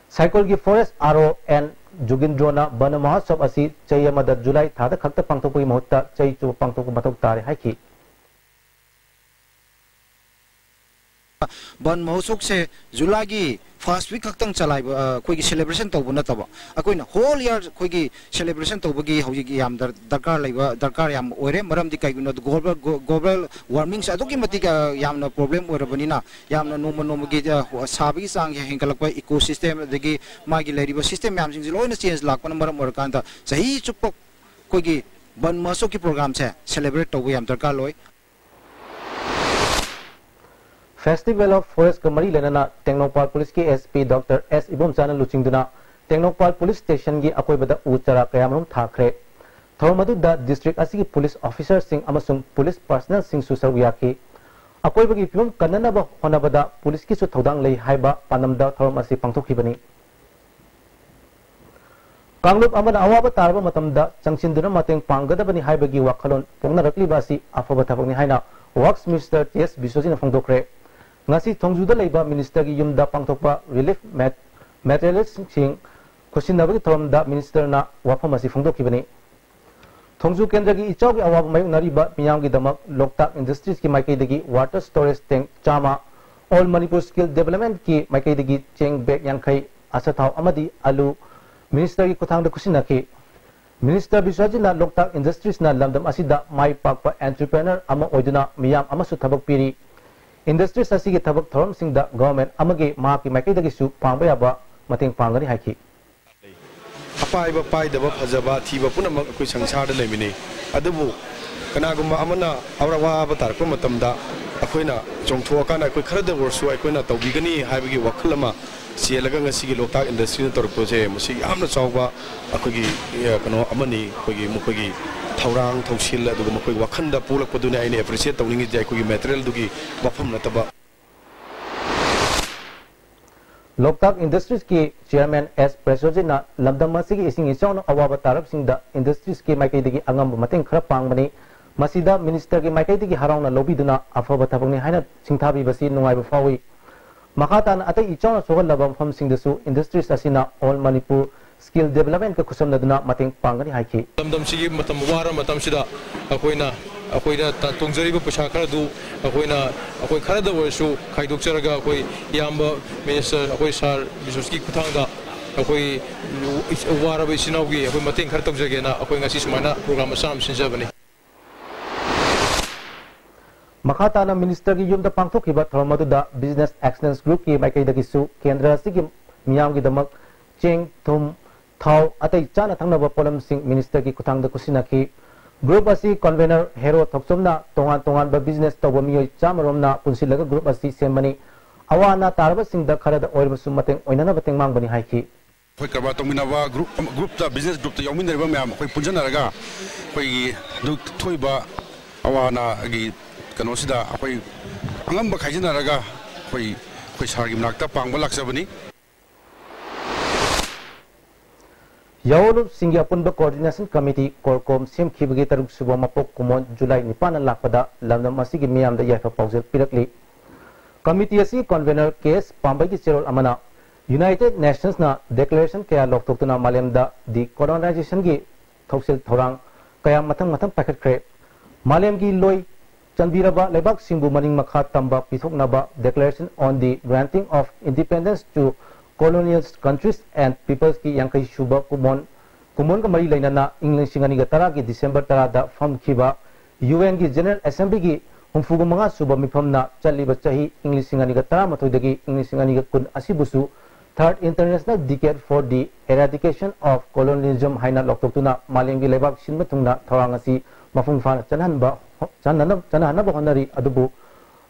ꯁꯥꯏꯀꯜꯒꯤ Forest R O N ꯖꯨꯒꯤꯟꯗ꯭ꯔꯣꯅ ꯕꯟ ꯃꯍꯣꯠꯁꯕ ꯑꯁꯤ ꯆꯍꯤ ꯑꯃꯗ ꯖꯨꯂꯥꯏ ꯊꯥꯗ ꯈꯛꯇ ꯄꯥꯡꯊꯣꯛꯄꯒꯤ ꯃꯍꯨꯠꯇ ꯆꯍꯤ ꯆꯨꯞꯄ ꯄꯥꯡꯊꯣꯛꯄ ꯃꯊꯧ ꯇꯥꯔꯦ ꯍꯥꯏꯈꯤ꯫ ꯕꯟ ꯃꯍꯣꯠꯁꯕꯁꯦ ꯖꯨꯂꯥꯏꯒꯤ first week ꯈꯛꯇꯪ ꯆꯂꯥꯏꯕ, ꯑ, ꯑꯩꯈꯣꯏꯒꯤ celebration ꯇꯧꯕ ꯅꯠꯇꯕ, ꯑꯩꯈꯣꯏꯅ whole year ꯑꯩꯈꯣꯏꯒꯤ celebration ꯇꯧꯕꯒꯤ ꯍꯧꯖꯤꯛ ꯌꯥꯝ ꯗꯔ-, ꯗꯔꯀꯥꯔ ꯂꯩꯕ, ꯗꯔꯀꯥꯔ ꯌꯥꯝ ꯑꯣꯏꯔꯦ꯫ ꯃꯔꯝꯗꯤ ꯀꯩꯒꯤꯅꯣꯗ global, global warming ꯁꯦ ꯑꯗꯨꯛꯀꯤ ꯃꯇꯤꯛ, ꯑ, ꯌꯥꯝꯅ problem ꯑꯣꯏꯔꯕꯅꯤꯅ, ꯌꯥꯝꯅ ꯅꯣꯡꯃ ꯅꯣꯡꯃꯒꯤ, ꯑ, ꯁꯥꯕꯒꯤ ꯆꯥꯡꯁꯦ ꯍꯦꯟꯒꯠꯂꯛꯄ, ecosystem ꯑꯗꯒꯤ ꯃꯥꯒꯤ ꯂꯩꯔꯤꯕ system ꯃꯌꯥꯝꯁꯤꯡꯁꯦ ꯂꯣꯏꯅ change ꯂꯥꯛꯄꯅ ꯃꯔꯝ ꯑꯣꯏꯔꯀꯥꯟꯗ ꯆꯍꯤ ꯆꯨꯞꯄ ꯑꯩꯈꯣꯏꯒꯤ ꯕꯟ ꯃꯍꯣꯠꯁꯕꯀꯤ ꯄ꯭ꯔꯣꯒ꯭ꯔꯥꯝꯁꯦ ꯁꯦꯂꯦꯕ꯭ꯔꯦꯠ ꯇꯧꯕ ꯌꯥꯝ ꯗꯔꯀꯥꯔ ꯑꯣꯏ꯫ Festival of Forestꯀ ꯃꯔꯤ ꯂꯩꯅꯅ ꯇꯦꯡꯅꯧꯄꯥꯜ ꯄꯨꯂꯤꯁꯀꯤ SP Doctor S ꯏꯕꯣꯝꯆꯥꯅ ꯂꯨꯆꯤꯡꯗꯨꯅ ꯇꯦꯡꯅꯧꯄꯥꯜ ꯄꯨꯂꯤꯁ ꯁ꯭ꯇꯦꯁꯟꯒꯤ ꯑꯀꯣꯏꯕꯗ ꯎ ꯆꯥꯔꯥ ꯀꯌꯥꯃꯔꯨꯝ ꯊꯥꯈ꯭ꯔꯦ꯫ ꯊꯧꯔꯝ ꯑꯗꯨꯗ ꯗꯤꯁꯇ꯭ꯔꯤꯛ ꯑꯁꯤꯒꯤ ꯄꯨꯂꯤꯁ ꯑꯣꯐꯤꯁꯥꯔꯁꯤꯡ ꯑꯃꯁꯨꯡ ꯄꯨꯂꯤꯁ ꯄꯔꯁꯅꯦꯜꯁꯤꯡꯁꯨ ꯁꯔꯨꯛ ꯌꯥꯈꯤ꯫ ꯑꯀꯣꯏꯕꯒꯤ ꯐꯤꯕꯝ ꯀꯟꯅꯅꯕ ꯍꯣꯠꯅꯕꯗ ꯄꯨꯂꯤꯁꯀꯤꯁꯨ ꯊꯧꯗꯥꯡ ꯂꯩ ꯍꯥꯏꯕ ꯄꯥꯟꯗꯝꯗ ꯊꯧꯔꯝ ꯑꯁꯤ ꯄꯥꯡꯊꯣꯛꯈꯤꯕꯅꯤ꯫ ꯀꯥꯡꯂꯨꯞ ꯑꯃꯅ ꯑꯋꯥꯕ ꯇꯥꯔꯕ ꯃꯇꯝꯗ ꯆꯪꯁꯤꯟꯗꯨꯅ ꯃꯇꯦꯡ ꯄꯥꯡꯒꯗꯕꯅꯤ ꯍꯥꯏꯕꯒꯤ ꯋꯥꯈꯜꯂꯣꯟ ꯐꯣꯡꯅꯔꯛꯂꯤꯕ ꯑꯁꯤ ꯑꯐꯕ ꯊꯕꯛꯅꯤ ꯍꯥꯏꯅ Works Minister T S ꯕꯤꯁ꯭ꯋꯖꯤꯠꯅ ꯐꯣꯡꯗꯣꯛꯈ꯭ꯔꯦ꯫ ꯉꯁꯤ ꯊꯣꯡꯖꯨꯗ ꯂꯩꯕ ministerꯒꯤ ꯌꯨꯝꯗ ꯄꯥꯡꯊꯣꯛꯄ relief mat-, materialsꯁꯤꯡ ꯈꯨꯠꯁꯤꯟꯅꯕꯒꯤ ꯊꯧꯔꯝꯗ ministerꯅ ꯋꯥꯐꯝ ꯑꯁꯤ ꯐꯣꯡꯗꯣꯛꯈꯤꯕꯅꯤ꯫ ꯊꯣꯡꯖꯨ ꯀꯦꯟꯗ꯭ꯔꯒꯤ ꯏꯆꯥꯎꯒꯤ ꯑꯋꯥꯕ ꯃꯥꯌꯣꯛꯅꯔꯤꯕ ꯃꯤꯌꯥꯝꯒꯤꯗꯃꯛ ꯂꯣꯛꯇꯥꯛ ꯏꯟꯗꯁꯇ꯭ꯔꯤꯁꯀꯤ ꯃꯥꯏꯀꯩꯗꯒꯤ water storage tank ꯆꯥꯝꯃ, All Manipur Skill Developmentꯀꯤ ꯃꯥꯏꯀꯩꯗꯒꯤ ꯆꯦꯡ bag ꯌꯥꯡꯈꯩ, ꯑꯆꯥꯊꯥꯎ ꯑꯃꯗꯤ ꯑꯂꯨ ministerꯒꯤ ꯈꯨꯠꯊꯥꯡꯗ ꯈꯨꯠꯁꯤꯟꯅꯈꯤ꯫ Minister ꯕꯤꯁ꯭ꯋꯖꯤꯠꯅ ꯂꯣꯛꯇꯥꯛ ꯏꯟꯗꯁꯇ꯭ꯔꯤꯁꯅ ꯂꯝꯗꯝ ꯑꯁꯤꯗ ꯃꯥꯏ ꯄꯥꯛꯄ entrepreneur ꯑꯃ ꯑꯣꯏꯗꯨꯅ ꯃꯤꯌꯥꯝ ꯑꯃꯁꯨ ꯊꯕꯛ ꯄꯤꯔꯤ꯫ ꯏꯟꯗꯁꯇ꯭ꯔꯤꯁ ꯑꯁꯤꯒꯤ ꯊꯕꯛ ꯊꯧꯔꯝꯁꯤꯡꯗ government ꯑꯃꯒꯤ ꯃꯍꯥꯛꯀꯤ ꯃꯥꯏꯀꯩꯗꯒꯤꯁꯨ ꯄꯥꯡꯕ ꯌꯥꯕ ꯃꯇꯦꯡ ꯄꯥꯡꯒꯅꯤ ꯍꯥꯏꯈꯤ꯫ ꯑꯄꯥꯏꯕ ꯄꯥꯏꯗꯕ, ꯐꯖꯕ ꯊꯤꯕ ꯄꯨꯝꯅꯃꯛ ꯑꯩꯈꯣꯏ ꯁꯪꯁꯥꯔꯗ ꯂꯩꯃꯤꯟꯅꯩ꯫ ꯑꯗꯨꯕꯨ ꯀꯅꯥꯒꯨꯝꯕ ꯑꯃꯅ ꯑꯋꯥ-, ꯑꯋꯥꯕ ꯇꯥꯔꯛꯄ ꯃꯇꯝꯗ ꯑꯩꯈꯣꯏꯅ ꯆꯣꯡꯊꯣꯛꯑꯀꯥꯟꯗ ꯑꯩꯈꯣꯏ ꯈꯔꯗ ꯑꯣꯏꯔꯁꯨ ꯑꯩꯈꯣꯏꯅ ꯇꯧꯕꯤꯒꯅꯤ ꯍꯥꯏꯕꯒꯤ ꯋꯥꯈꯜ ꯑꯃ ꯆꯦꯜꯂꯒ ꯉꯁꯤꯒꯤ ꯂꯣꯛꯇꯥꯛ ꯏꯟꯗꯁꯇ꯭ꯔꯤꯅ ꯇꯧꯔꯛꯄꯁꯦ ꯃꯁꯤ ꯌꯥꯝꯅ ꯆꯥꯎꯕ ꯑꯩꯈꯣꯏꯒꯤ, ꯑ, ꯀꯩꯅꯣ ꯑꯃꯅꯤ꯫ ꯑꯩꯈꯣꯏꯒꯤ ꯃꯈꯣꯏꯒꯤ ꯊꯧꯔꯥꯡ, ꯊꯧꯁꯤꯜ, ꯑꯗꯨꯒ ꯃꯈꯣꯏꯒꯤ ꯋꯥꯈꯜꯗ ꯄꯣꯛꯂꯛꯄꯗꯨꯅ ꯑꯩꯅ appreciate ꯇꯧꯅꯤꯡꯉꯤꯁꯦ, ꯑꯩꯈꯣꯏꯒꯤ materialꯗꯨꯒꯤ ꯋꯥꯐꯝ ꯅꯠꯇꯕ꯫ ꯂꯣꯛꯇꯥꯛ ꯏꯟꯗꯁꯇ꯭ꯔꯤꯁꯀꯤ chairman S ꯕꯤꯁ꯭ꯋꯖꯤꯠꯅ ꯂꯝꯗꯝ ꯑꯁꯤꯒꯤ ꯏꯁꯤꯡ ꯏꯆꯥꯎꯅ ꯑꯋꯥꯕ ꯇꯥꯔꯕꯁꯤꯡꯗ ꯏꯟꯗꯁꯇ꯭ꯔꯤꯁꯀꯤ ꯃꯥꯏꯀꯩꯗꯒꯤ ꯑꯉꯝꯕ ꯃꯇꯦꯡ ꯈꯔ ꯄꯥꯡꯕꯅꯤ꯫ ꯃꯁꯤꯗ ministerꯒꯤ ꯃꯥꯏꯀꯩꯗꯒꯤ ꯍꯔꯥꯎꯅ ꯂꯧꯕꯤꯗꯨꯅ ꯑꯐꯕ ꯊꯕꯛꯅꯤ ꯍꯥꯏꯅ ꯁꯤꯡꯊꯥꯕꯤꯕꯁꯤ ꯅꯨꯡꯉꯥꯏꯕ ꯐꯥꯎꯏ꯫ ꯃꯈꯥ ꯇꯥꯅ ꯑꯇꯩ ꯏꯆꯥꯎꯅ ꯁꯣꯛꯍꯜꯂꯕ ꯃꯐꯝꯁꯤꯡꯗꯁꯨ ꯏꯟꯗꯁꯇ꯭ꯔꯤꯁ ꯑꯁꯤꯅ All Manipur Skill Developmentꯀ ꯈꯨꯠꯁꯝꯅꯗꯨꯅ ꯃꯇꯦꯡ ꯄꯥꯡꯒꯅꯤ ꯍꯥꯏꯈꯤ꯫ ꯂꯝꯗꯝꯁꯤꯒꯤ ꯃꯇꯝ ꯋꯥꯔꯕ ꯃꯇꯝꯁꯤꯗ ꯑꯩꯈꯣꯏꯅ, ꯑꯩꯈꯣꯏꯅ ꯇ-, ꯇꯣꯡꯖꯔꯤꯕ ꯄꯩꯁꯥ ꯈꯔꯗꯨ ꯑꯩꯈꯣꯏꯅ, ꯑꯩꯈꯣꯏ ꯈꯔꯗ ꯑꯣꯏꯔꯁꯨ ꯈꯥꯏꯗꯣꯛꯆꯔꯒ ꯑꯩꯈꯣꯏ ꯏꯌꯥꯝꯕ minister, ꯑꯩꯈꯣꯏ sir ꯕꯤꯁ꯭ꯋꯖꯤꯠꯀꯤ ꯈꯨꯠꯊꯥꯡꯗ ꯑꯩꯈꯣꯏ ꯋꯥꯔꯕ ꯏꯆꯤꯟ ꯏꯅꯥꯎꯒꯤ ꯑꯩꯈꯣꯏ ꯃꯇꯦꯡ ꯈꯔ ꯇꯧꯖꯒꯦꯅ ꯑꯩꯈꯣꯏ ꯉꯁꯤ ꯁꯨꯃꯥꯏꯅ program ꯃꯆꯥ ꯑꯃ ꯁꯤꯟꯖꯕꯅꯤ꯫ ꯃꯈꯥ ꯇꯥꯅ ministerꯒꯤ ꯌꯨꯝꯗ ꯄꯥꯡꯊꯣꯛꯈꯤꯕ ꯊꯧꯔꯝ ꯑꯗꯨꯗ Business Excellence Groupꯀꯤ ꯃꯥꯏꯀꯩꯗꯒꯤꯁꯨ ꯀꯦꯟꯗ꯭ꯔ ꯑꯁꯤꯒꯤ ꯃꯤꯌꯥꯝꯒꯤꯗꯃꯛ ꯆꯦꯡ, ꯊꯨꯝ, ꯊꯥꯎ, ꯑꯇꯩ ꯆꯥꯅ ꯊꯛꯅꯕ ꯄꯣꯠꯂꯝꯁꯤꯡ ꯃꯤꯅꯤꯁꯇꯔꯒꯤ ꯈꯨꯠꯊꯥꯡꯗ ꯈꯨꯠꯁꯤꯟꯅꯈꯤ꯫ ꯒ꯭ꯔꯨꯞ ꯑꯁꯤ ꯀꯟꯚꯦꯅꯔ ꯍꯦꯔꯣ ꯊꯣꯛꯆꯣꯝꯅ ꯇꯣꯉꯥꯟ ꯇꯣꯉꯥꯟꯕ ꯕꯤꯖꯤꯅꯦꯁ ꯇꯧꯕ ꯃꯤꯑꯣꯏ ꯆꯥꯝꯃꯔꯣꯝꯅ ꯄꯨꯟꯁꯤꯜꯂꯒ ꯒ꯭ꯔꯨꯞ ꯑꯁꯤ ꯁꯦꯝꯕꯅꯤ꯫ ꯑꯋꯥ ꯑꯅꯥ ꯇꯥꯔꯕꯁꯤꯡꯗ ꯈꯔꯗ ꯑꯣꯏꯔꯕꯁꯨ ꯃꯇꯦꯡ ꯑꯣꯏꯅꯅꯕ ꯇꯦꯡꯃꯥꯡꯕꯅꯤ ꯍꯥꯏꯈꯤ꯫ ꯑꯩꯈꯣꯏ ꯀꯔꯕꯥꯔ ꯇꯧꯃꯤꯟꯅꯕ ꯒ꯭ꯔꯨꯞ ꯑꯃ, ꯒ꯭ꯔꯨꯞꯇ, ꯕꯤꯖꯤꯅꯦꯁ ꯒ꯭ꯔꯨꯞꯇ ꯌꯥꯎꯃꯤꯟꯅꯔꯤꯕ ꯃꯌꯥꯝ ꯑꯩꯈꯣꯏ ꯄꯨꯟꯁꯤꯟꯅꯔꯒ ꯑꯩꯈꯣꯏꯒꯤ ꯍꯟꯗꯛ ꯊꯣꯛꯏꯕ ꯑꯋꯥ ꯑꯅꯥꯒꯤ ꯀꯩꯅꯣꯁꯤꯗ ꯑꯩꯈꯣꯏ ꯑꯉꯝꯕ ꯈꯥꯏꯖꯤꯟꯅꯔꯒ ꯑꯩꯈꯣꯏ, ꯑꯩꯈꯣꯏ ꯁꯥꯔꯒꯤ ꯃꯅꯥꯛꯇ ꯄꯥꯡꯕ ꯂꯥꯛꯆꯕꯅꯤ꯫ ꯌꯥꯑꯣꯂꯨꯞꯁꯤꯡꯒꯤ ꯑꯄꯨꯟꯕ ꯀꯣꯑꯣꯔꯗꯤꯅꯦꯁꯟ ꯀꯃꯤꯇꯤ, ꯀꯣꯔꯀꯣꯝ, ꯁꯦꯝꯈꯤꯕꯒꯤ ꯇꯔꯨꯛ ꯁꯨꯕ ꯃꯄꯣꯛ ꯀꯨꯝꯑꯣꯟ ꯖꯨꯂꯥꯏ ꯅꯤꯄꯥꯟꯗ ꯂꯥꯛꯄꯗ ꯂꯝꯗꯝ ꯑꯁꯤꯒꯤ ꯃꯤꯌꯥꯝꯗ ꯌꯥꯏꯐ ꯄꯥꯎꯖꯦꯜ ꯄꯤꯔꯛꯂꯤ꯫ ꯀꯃꯤꯇꯤ ꯑꯁꯤ ꯀꯟꯚꯦꯅꯔ ꯀꯦ ꯑꯦꯁ ꯄꯥꯝꯕꯩꯒꯤ ꯆꯦꯔꯣꯜ ꯑꯃꯅ United Nationsꯅ declaration ꯀꯌꯥ ꯂꯥꯎꯊꯣꯛꯇꯨꯅ ꯃꯥꯂꯦꯝꯗ decolonizationꯒꯤ ꯊꯧꯁꯤꯜ ꯊꯧꯔꯥꯡ ꯀꯌꯥ ꯃꯊꯪ ꯃꯊꯪ ꯄꯥꯏꯈꯠꯈ꯭ꯔꯦ꯫ ꯃꯥꯂꯦꯝꯒꯤ ꯂꯣꯏ ꯆꯟꯕꯤꯔꯕ ꯂꯩꯕꯥꯛꯁꯤꯡꯕꯨ ꯃꯅꯤꯡ ꯃꯈꯥ ꯇꯝꯕ ꯄꯤꯊꯣꯛꯅꯕ Declaration on the Granting of Independence to Colonial Countries and Peoplesꯀꯤ ꯌꯥꯡꯈꯩ ꯁꯨꯕ ꯀꯨꯝꯑꯣꯟ, ꯀꯨꯝꯑꯣꯟꯒ ꯃꯔꯤ ꯂꯩꯅꯅ ꯏꯪ ꯂꯤꯁꯤꯡ ꯑꯅꯤꯒ ꯇꯔꯥꯒꯤ ꯗꯤꯁꯦꯝꯕꯔ ꯇꯔꯥꯗ ꯐꯝꯈꯤꯕ UNꯒꯤ General Assemblyꯒꯤ ꯍꯨꯝꯐꯨꯒ ꯃꯉꯥ ꯁꯨꯕ ꯃꯤꯐꯝꯅ ꯆꯠꯂꯤꯕ ꯆꯍꯤ ꯏꯪ ꯂꯤꯁꯤꯡ ꯑꯅꯤꯒ ꯇꯔꯥꯃꯥꯊꯣꯏꯗꯒꯤ ꯏꯪ ꯂꯤꯁꯤꯡ ꯑꯅꯤꯒ ꯀꯨꯟ ꯑꯁꯤꯕꯨꯁꯨ Third International Decade for the Eradication of Colonialism ꯍꯥꯏꯅ ꯂꯥꯎꯊꯣꯛꯇꯨꯅ ꯃꯥꯂꯦꯝꯒꯤ ꯂꯩꯕꯥꯛ ꯁꯤꯟꯕ ꯊꯨꯡꯅ ꯊꯧꯔꯥꯡ ꯑꯁꯤ ꯃꯄꯨꯡ ꯐꯥꯅ ꯆꯠꯍꯟꯕ, ꯆꯠꯅꯅꯕ, ꯆꯠꯅꯍꯟꯅꯕ ꯍꯣꯠꯅꯔꯤ꯫ ꯑꯗꯨꯕꯨ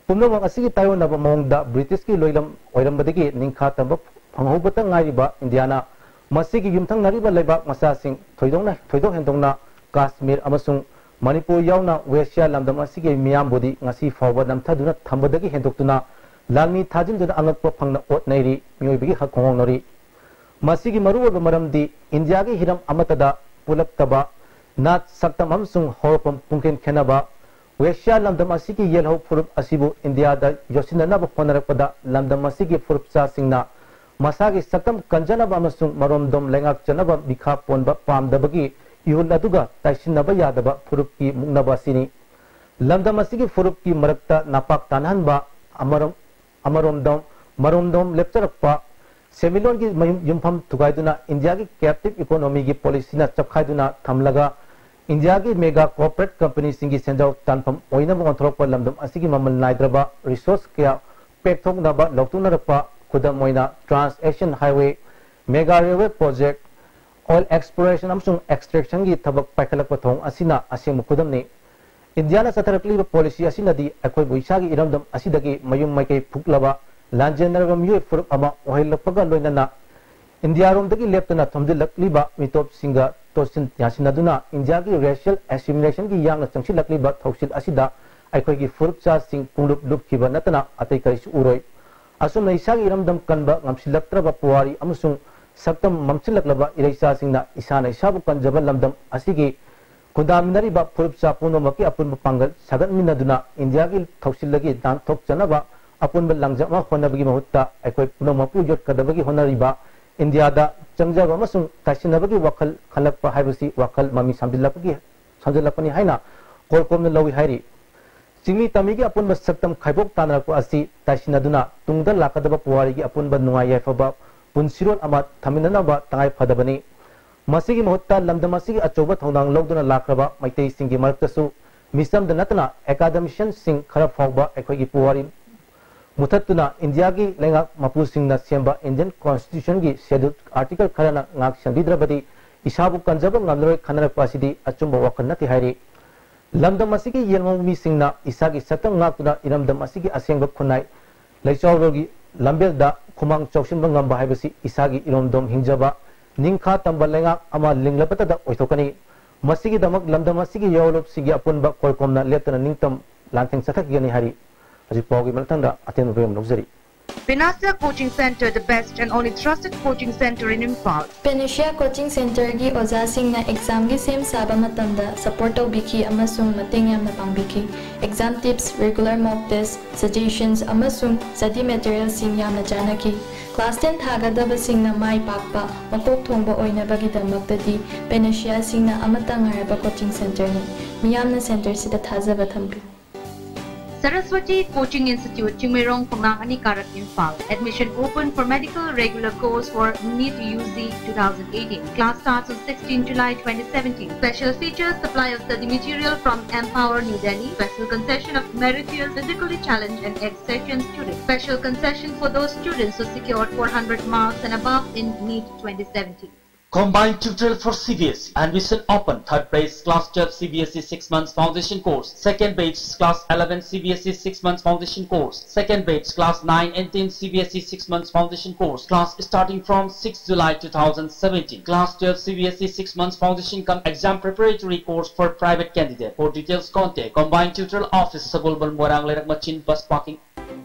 ꯄꯨꯝꯅꯃꯛ ꯑꯁꯤꯒꯤ ꯇꯥꯏꯑꯣꯟꯅꯕ ꯃꯑꯣꯡꯗ ꯕ꯭ꯔꯤꯇꯤꯁꯀꯤ ꯂꯣꯏꯂꯝ ꯑꯣꯏꯔꯝꯕꯗꯒꯤ ꯅꯤꯡꯈꯥ ꯇꯝꯕ ꯐꯪꯍꯧꯕꯇ ꯉꯥꯏꯔꯤꯕ ꯏꯟꯗꯤꯌꯥꯅ ꯃꯁꯤꯒꯤ ꯌꯨꯝꯊꯪꯅꯔꯤꯕ ꯂꯩꯕꯥꯛ ꯃꯆꯥꯁꯤꯡ, ꯊꯣꯏꯗꯣꯛꯅ, ꯊꯣꯏꯗꯣꯛ ꯍꯦꯟꯗꯣꯛꯅ ꯀꯥꯁꯃꯤꯔ ꯑꯃꯁꯨꯡ ꯃꯅꯤꯄꯨꯔ ꯌꯥꯎꯅ ꯋꯦꯁꯤꯌꯥ ꯂꯝꯗꯝ ꯑꯁꯤꯒꯤ ꯃꯤꯌꯥꯝꯕꯨꯗꯤ ꯉꯁꯤ ꯐꯥꯎꯕ ꯅꯝꯊꯗꯨꯅ ꯊꯝꯕꯗꯒꯤ ꯍꯦꯟꯗꯣꯛꯇꯨꯅ ꯂꯥꯟꯃꯤ ꯊꯥꯖꯤꯟꯗꯨꯅ ꯑꯉꯛꯄ ꯐꯪꯅ ꯑꯣꯠ ꯅꯩꯔꯤ, ꯃꯤꯑꯣꯏꯕꯒꯤ ꯍꯛ ꯈꯣꯡꯍꯧꯅꯔꯤ꯫ ꯃꯁꯤꯒꯤ ꯃꯔꯨꯑꯣꯏꯕ ꯃꯔꯝꯗꯤ ꯏꯟꯗꯤꯌꯥꯒꯤ ꯍꯤꯔꯝ ꯑꯃꯠꯇꯗ ꯄꯨꯜꯂꯛꯇꯕ, ꯅꯥꯠ, ꯁꯛꯇꯝ ꯑꯃꯁꯨꯡ ꯍꯧꯔꯛꯐꯝ ꯄꯨꯡꯈꯦꯟ ꯈꯦꯟꯅꯕ, ꯋꯦꯁꯤꯌꯥ ꯂꯝꯗꯝ ꯑꯁꯤꯒꯤ ꯌꯦꯜꯍꯧ ꯐꯨꯔꯨꯞ ꯑꯁꯤꯕꯨ ꯏꯟꯗꯤꯌꯥꯗ ꯌꯣꯠꯁꯤꯟꯅꯅꯕ ꯍꯣꯠꯅꯔꯛꯄꯗ ꯂꯝꯗꯝ ꯑꯁꯤꯒꯤ ꯐꯨꯔꯨꯞꯆꯥꯁꯤꯡꯅ ꯃꯁꯥꯒꯤ ꯁꯛꯇꯝ ꯀꯟꯖꯅꯕ ꯑꯃꯁꯨꯡ ꯃꯔꯣꯝꯗꯣꯝ ꯂꯩꯉꯥꯛꯆꯅꯕ ꯃꯤꯈꯥ ꯄꯣꯟꯕ ꯄꯥꯝꯗꯕꯒꯤ ꯏꯍꯨꯜ ꯑꯗꯨꯒ ꯇꯥꯏꯁꯤꯟꯅꯕ ꯌꯥꯗꯕ ꯐꯨꯔꯨꯞꯀꯤ ꯃꯨꯛꯅꯕ ꯑꯁꯤꯅꯤ꯫ ꯂꯝꯗꯝ ꯑꯁꯤꯒꯤ ꯐꯨꯔꯨꯞꯀꯤ ꯃꯔꯛꯇ ꯅꯄꯥꯛ ꯇꯥꯅꯍꯟꯕ ꯑꯃꯔꯣꯝ-, ꯑꯃꯔꯣꯝꯗꯣꯝ, ꯃꯔꯣꯝꯗꯣꯝ ꯂꯦꯞꯆꯔꯛꯄ ꯁꯦꯟꯃꯤꯠꯂꯣꯟꯒꯤ ꯃꯌꯨꯝ, ꯌꯨꯝꯐꯝ ꯊꯨꯒꯥꯏꯗꯨꯅ ꯏꯟꯗꯤꯌꯥꯒꯤ captive economyꯒꯤ policyꯅ ꯆꯞꯈꯥꯏꯗꯨꯅ ꯊꯝꯂꯒ ꯏꯟꯗꯤꯌꯥꯒꯤ mega corporate companyꯁꯤꯡꯒꯤ ꯁꯦꯟꯖꯥꯎ ꯇꯥꯟꯐꯝ ꯑꯣꯏꯅꯕ ꯑꯣꯟꯊꯣꯔꯛꯄ ꯂꯝꯗꯝ ꯑꯁꯤꯒꯤ ꯃꯃꯜ ꯅꯥꯏꯗ꯭ꯔꯕ resource ꯀꯌꯥ ꯄꯦꯛꯊꯣꯛꯅꯕ ꯂꯧꯊꯣꯛꯅꯔꯛꯄ, ꯈꯨꯗꯝ ꯑꯣꯏꯅ Trans Asian Highway, mega railway project, Oil exploration ꯑꯃꯁꯨꯡ extractionꯒꯤ ꯊꯕꯛ ꯄꯥꯏꯈꯠꯂꯛꯄ ꯊꯧꯑꯣꯡ ꯑꯁꯤꯅ ꯑꯁꯦꯡꯕ ꯈꯨꯗꯝꯅꯤ꯫ ꯏꯟꯗꯤꯌꯥꯅ ꯆꯠꯊꯔꯛꯂꯤꯕ policy ꯑꯁꯤꯅꯗꯤ ꯑꯩꯈꯣꯏꯕꯨ ꯏꯁꯥꯒꯤ ꯏꯔꯝꯗꯝ ꯑꯁꯤꯗꯒꯤ ꯃꯌꯨꯝ ꯃꯥꯏꯀꯩ ꯐꯨꯛꯂꯕ ꯂꯥꯟꯖꯦꯟꯅꯔꯕ ꯃꯤꯑꯣꯏ ꯐꯨꯔꯨꯞ ꯑꯃ ꯑꯣꯏꯍꯜꯂꯛꯄꯒ ꯂꯣꯏꯅꯅ ꯏꯟꯗꯤꯌꯥꯔꯣꯝꯗꯒꯤ ꯂꯦꯞꯇꯅ ꯊꯣꯝꯖꯤꯜꯂꯛꯂꯤꯕ ꯃꯤꯇꯣꯞꯁꯤꯡꯒ ꯇꯣꯠꯁꯤꯟ ꯌꯥꯁꯤꯟꯅꯗꯨꯅ ꯏꯟꯗꯤꯌꯥꯒꯤ racial assimilationꯒꯤ ꯌꯥꯡꯅ ꯆꯪꯁꯤꯜꯂꯛꯂꯤꯕ ꯊꯧꯁꯤꯜ ꯑꯁꯤꯗ ꯑꯩꯈꯣꯏꯒꯤ ꯐꯨꯔꯨꯞꯆꯥꯁꯤꯡ ꯄꯨꯡꯂꯨꯞ ꯂꯨꯞꯈꯤꯕ ꯅꯠꯇꯅ ꯑꯇꯩ ꯀꯔꯤꯁꯨ ꯎꯔꯣꯏ꯫ ꯑꯁꯨꯝꯅ ꯏꯁꯥꯒꯤ ꯏꯔꯝꯗꯝ ꯀꯟꯕ ꯉꯝꯁꯤꯜꯂꯛꯇ꯭ꯔꯕ ꯄꯨꯋꯥꯔꯤ ꯑꯃꯁꯨꯡ ꯁꯛꯇꯝ ꯃꯝꯁꯤꯜꯂꯛꯂꯕ ꯏꯔꯩꯆꯥꯁꯤꯡꯅ ꯏꯁꯥꯅ ꯏꯁꯥꯕꯨ ꯀꯟꯖꯕ ꯂꯝꯗꯝ ꯑꯁꯤꯒꯤ ꯈꯨꯟꯗꯥꯃꯤꯟꯅꯔꯤꯕ ꯐꯨꯔꯨꯞꯆꯥ ꯄꯨꯝꯅꯃꯛꯀꯤ ꯑꯄꯨꯟꯕ ꯄꯥꯡꯒꯜ ꯁꯥꯒꯠꯃꯤꯟꯅꯗꯨꯅ ꯏꯟꯗꯤꯌꯥꯒꯤ ꯊꯧꯁꯤꯜꯗꯒꯤ ꯅꯥꯟꯊꯣꯛꯆꯅꯕ ꯑꯄꯨꯟꯕ ꯂꯥꯡꯖꯞ ꯑꯃ ꯍꯣꯠꯅꯕꯒꯤ ꯃꯍꯨꯠꯇ ꯑꯩꯈꯣꯏ ꯄꯨꯝꯅꯃꯛꯄꯨ ꯌꯣꯠꯀꯗꯕꯒꯤ ꯍꯣꯠꯅꯔꯤꯕ ꯏꯟꯗꯤꯌꯥꯗ ꯆꯪꯖꯕ ꯑꯃꯁꯨꯡ ꯇꯥꯏꯁꯤꯟꯅꯕꯒꯤ ꯋꯥꯈꯜ ꯈꯜꯂꯛꯄ ꯍꯥꯏꯕꯁꯤ ꯋꯥꯈꯜ ꯃꯃꯤ ꯁꯥꯝꯖꯤꯜꯂꯛꯄꯒꯤ ꯁꯝꯖꯤꯜꯂꯛꯄꯅꯤ ꯍꯥꯏꯅ ꯀꯣꯔꯀꯣꯝꯅ ꯂꯧꯏ ꯍꯥꯏꯔꯤ꯫ ꯆꯤꯡꯃꯤ ꯇꯝꯃꯤꯒꯤ ꯑꯄꯨꯟꯕ ꯁꯛꯇꯝ ꯈꯥꯏꯕꯣꯛ ꯇꯥꯅꯔꯛꯄ ꯑꯁꯤ ꯇꯥꯏꯁꯤꯟꯅꯗꯨꯅ ꯇꯨꯡꯗ ꯂꯥꯛꯀꯗꯕ ꯄꯨꯋꯥꯔꯤꯒꯤ ꯑꯄꯨꯟꯕ ꯅꯨꯡꯉꯥꯏ ꯌꯥꯏꯐꯕ ꯄꯨꯟꯁꯤꯔꯣꯜ ꯑꯃ ꯊꯝꯃꯤꯟꯅꯅꯕ ꯇꯉꯥꯏ ꯐꯗꯕꯅꯤ꯫ ꯃꯁꯤꯒꯤ ꯃꯍꯨꯠꯇ ꯂꯝꯗꯝ ꯑꯁꯤꯒꯤ ꯑꯆꯧꯕ ꯊꯧꯗꯥꯡ ꯂꯧꯗꯨꯅ ꯂꯥꯛꯈ꯭ꯔꯕ ꯃꯩꯇꯩꯁꯤꯡꯒꯤ ꯃꯔꯛꯇꯁꯨ ꯃꯤꯆꯝꯗ ꯅꯠꯇꯅ academicianꯁꯤꯡ ꯈꯔ ꯐꯥꯎꯕ ꯑꯩꯈꯣꯏꯒꯤ ꯄꯨꯋꯥꯔꯤ ꯃꯨꯊꯠꯇꯨꯅ ꯏꯟꯗꯤꯌꯥꯒꯤ ꯂꯩꯉꯥꯛ ꯃꯄꯨꯁꯤꯡꯅ ꯁꯦꯝꯕ Indian Constitutionꯒꯤ schedule article ꯈꯔꯅ ꯉꯥꯛ ꯁꯦꯟꯕꯤꯗ꯭ꯔꯕꯗꯤ ꯏꯁꯥꯕꯨ ꯀꯟꯖꯕ ꯉꯝꯂꯔꯣꯏ ꯈꯟꯅꯔꯛꯄ ꯑꯁꯤꯗꯤ ꯑꯆꯨꯝꯕ ꯋꯥꯈꯜ ꯅꯠꯇꯦ ꯍꯥꯏꯔꯤ꯫ ꯂꯝꯗꯝ ꯑꯁꯤꯒꯤ ꯌꯦꯜꯍꯧ ꯃꯤꯁꯤꯡꯅ ꯏꯁꯥꯒꯤ ꯁꯛꯇꯝ ꯉꯥꯛꯇꯨꯅ ꯏꯔꯝꯗꯝ ꯑꯁꯤꯒꯤ ꯑꯁꯦꯡꯕ ꯈꯨꯟꯅꯥꯏ ꯂꯩꯆꯥꯎꯔꯣꯜꯒꯤ ꯂꯝꯕꯦꯜꯗ ꯈꯨꯃꯥꯡ ꯆꯥꯎꯁꯤꯟꯕ ꯉꯝꯕ ꯍꯥꯏꯕꯁꯤ ꯏꯁꯥꯒꯤ ꯏꯔꯣꯝꯗꯣꯝ ꯍꯤꯡꯖꯕ, ꯅꯤꯡꯈꯥ ꯇꯝꯕ ꯂꯩꯉꯥꯛ ꯑꯃ ꯂꯤꯡꯂꯕꯇꯗ ꯑꯣꯏꯊꯣꯛꯀꯅꯤ꯫ ꯃꯁꯤꯒꯤꯗꯃꯛ ꯂꯝꯗꯝ ꯑꯁꯤꯒꯤ ꯌꯥꯑꯣꯂꯣꯞꯁꯤꯡꯒꯤ ꯑꯄꯨꯟꯕ ꯀꯣꯔꯀꯣꯝꯅ ꯂꯦꯞꯇꯅ ꯅꯤꯡꯇꯝ ꯂꯥꯟꯊꯦꯡ ꯆꯠꯊꯈꯤꯒꯅꯤ ꯍꯥꯏꯔꯤ꯫ ꯍꯧꯖꯤꯛ ꯄꯥꯎꯒꯤ ꯃꯊꯪꯗ ꯑꯇꯦꯟꯕ ꯃꯔꯣꯜ ꯂꯧꯖꯔꯤ꯫ Panacea Coaching Center, the best and only trusted coaching center in Imphal. Panacea Coaching Centerꯒꯤ ꯑꯣꯖꯥꯁꯤꯡꯅ examꯒꯤ ꯁꯦꯝ ꯁꯥꯕ ꯃꯇꯝꯗ support ꯇꯧꯕꯤꯈꯤ ꯑꯃꯁꯨꯡ ꯃꯇꯦꯡ ꯌꯥꯝꯅ ꯄꯥꯡꯕꯤꯈꯤ꯫ Exam tips, regular mock test, suggestions ꯑꯃꯁꯨꯡ study materialꯁꯤꯡ ꯌꯥꯝꯅ ꯆꯥꯟꯅꯈꯤ꯫ Class ten ꯊꯥꯒꯗꯕꯁꯤꯡꯅ ꯃꯥꯏ ꯄꯥꯛꯄ, ꯃꯀꯣꯛ ꯊꯣꯡꯕ ꯑꯣꯏꯅꯕꯒꯤꯗꯃꯛꯇꯗꯤ Panaceaꯁꯤꯡꯅ ꯑꯃꯠꯇ ꯉꯥꯏꯔꯕ coaching centerꯅꯤ꯫ ꯃꯤꯌꯥꯝꯅ centerꯁꯤꯗ ꯊꯥꯖꯕ ꯊꯝꯕꯤꯌꯨ꯫ Saraswati Coaching Institute, Chingmeirong, Khongnang, Anikarak, Imphal. Admission open for medical regular course for NEET U G two thousand eighteen. Class starts on sixteen July twenty seventeen. Special features: supply of study material from Empower New Delhi. Special concession of meritorious physically challenged and ex-session students. Special concession for those students who secured four hundred marks and above in NEET twenty seventeen. Combined tutorial for C B S E. Admission open. Third batch class twelve C B S E six months foundation course. Second batch class eleven C B S E six months foundation course. Second batch class nine and ten C B S E six months foundation course. Class starting from sixth July two thousand seventeen. Class twelve C B S E six months foundation cum exam preparatory course for private candidate. For details contact Combined Tutorial Office, Sagolbal, Moirang Leirak Machin, bus parking.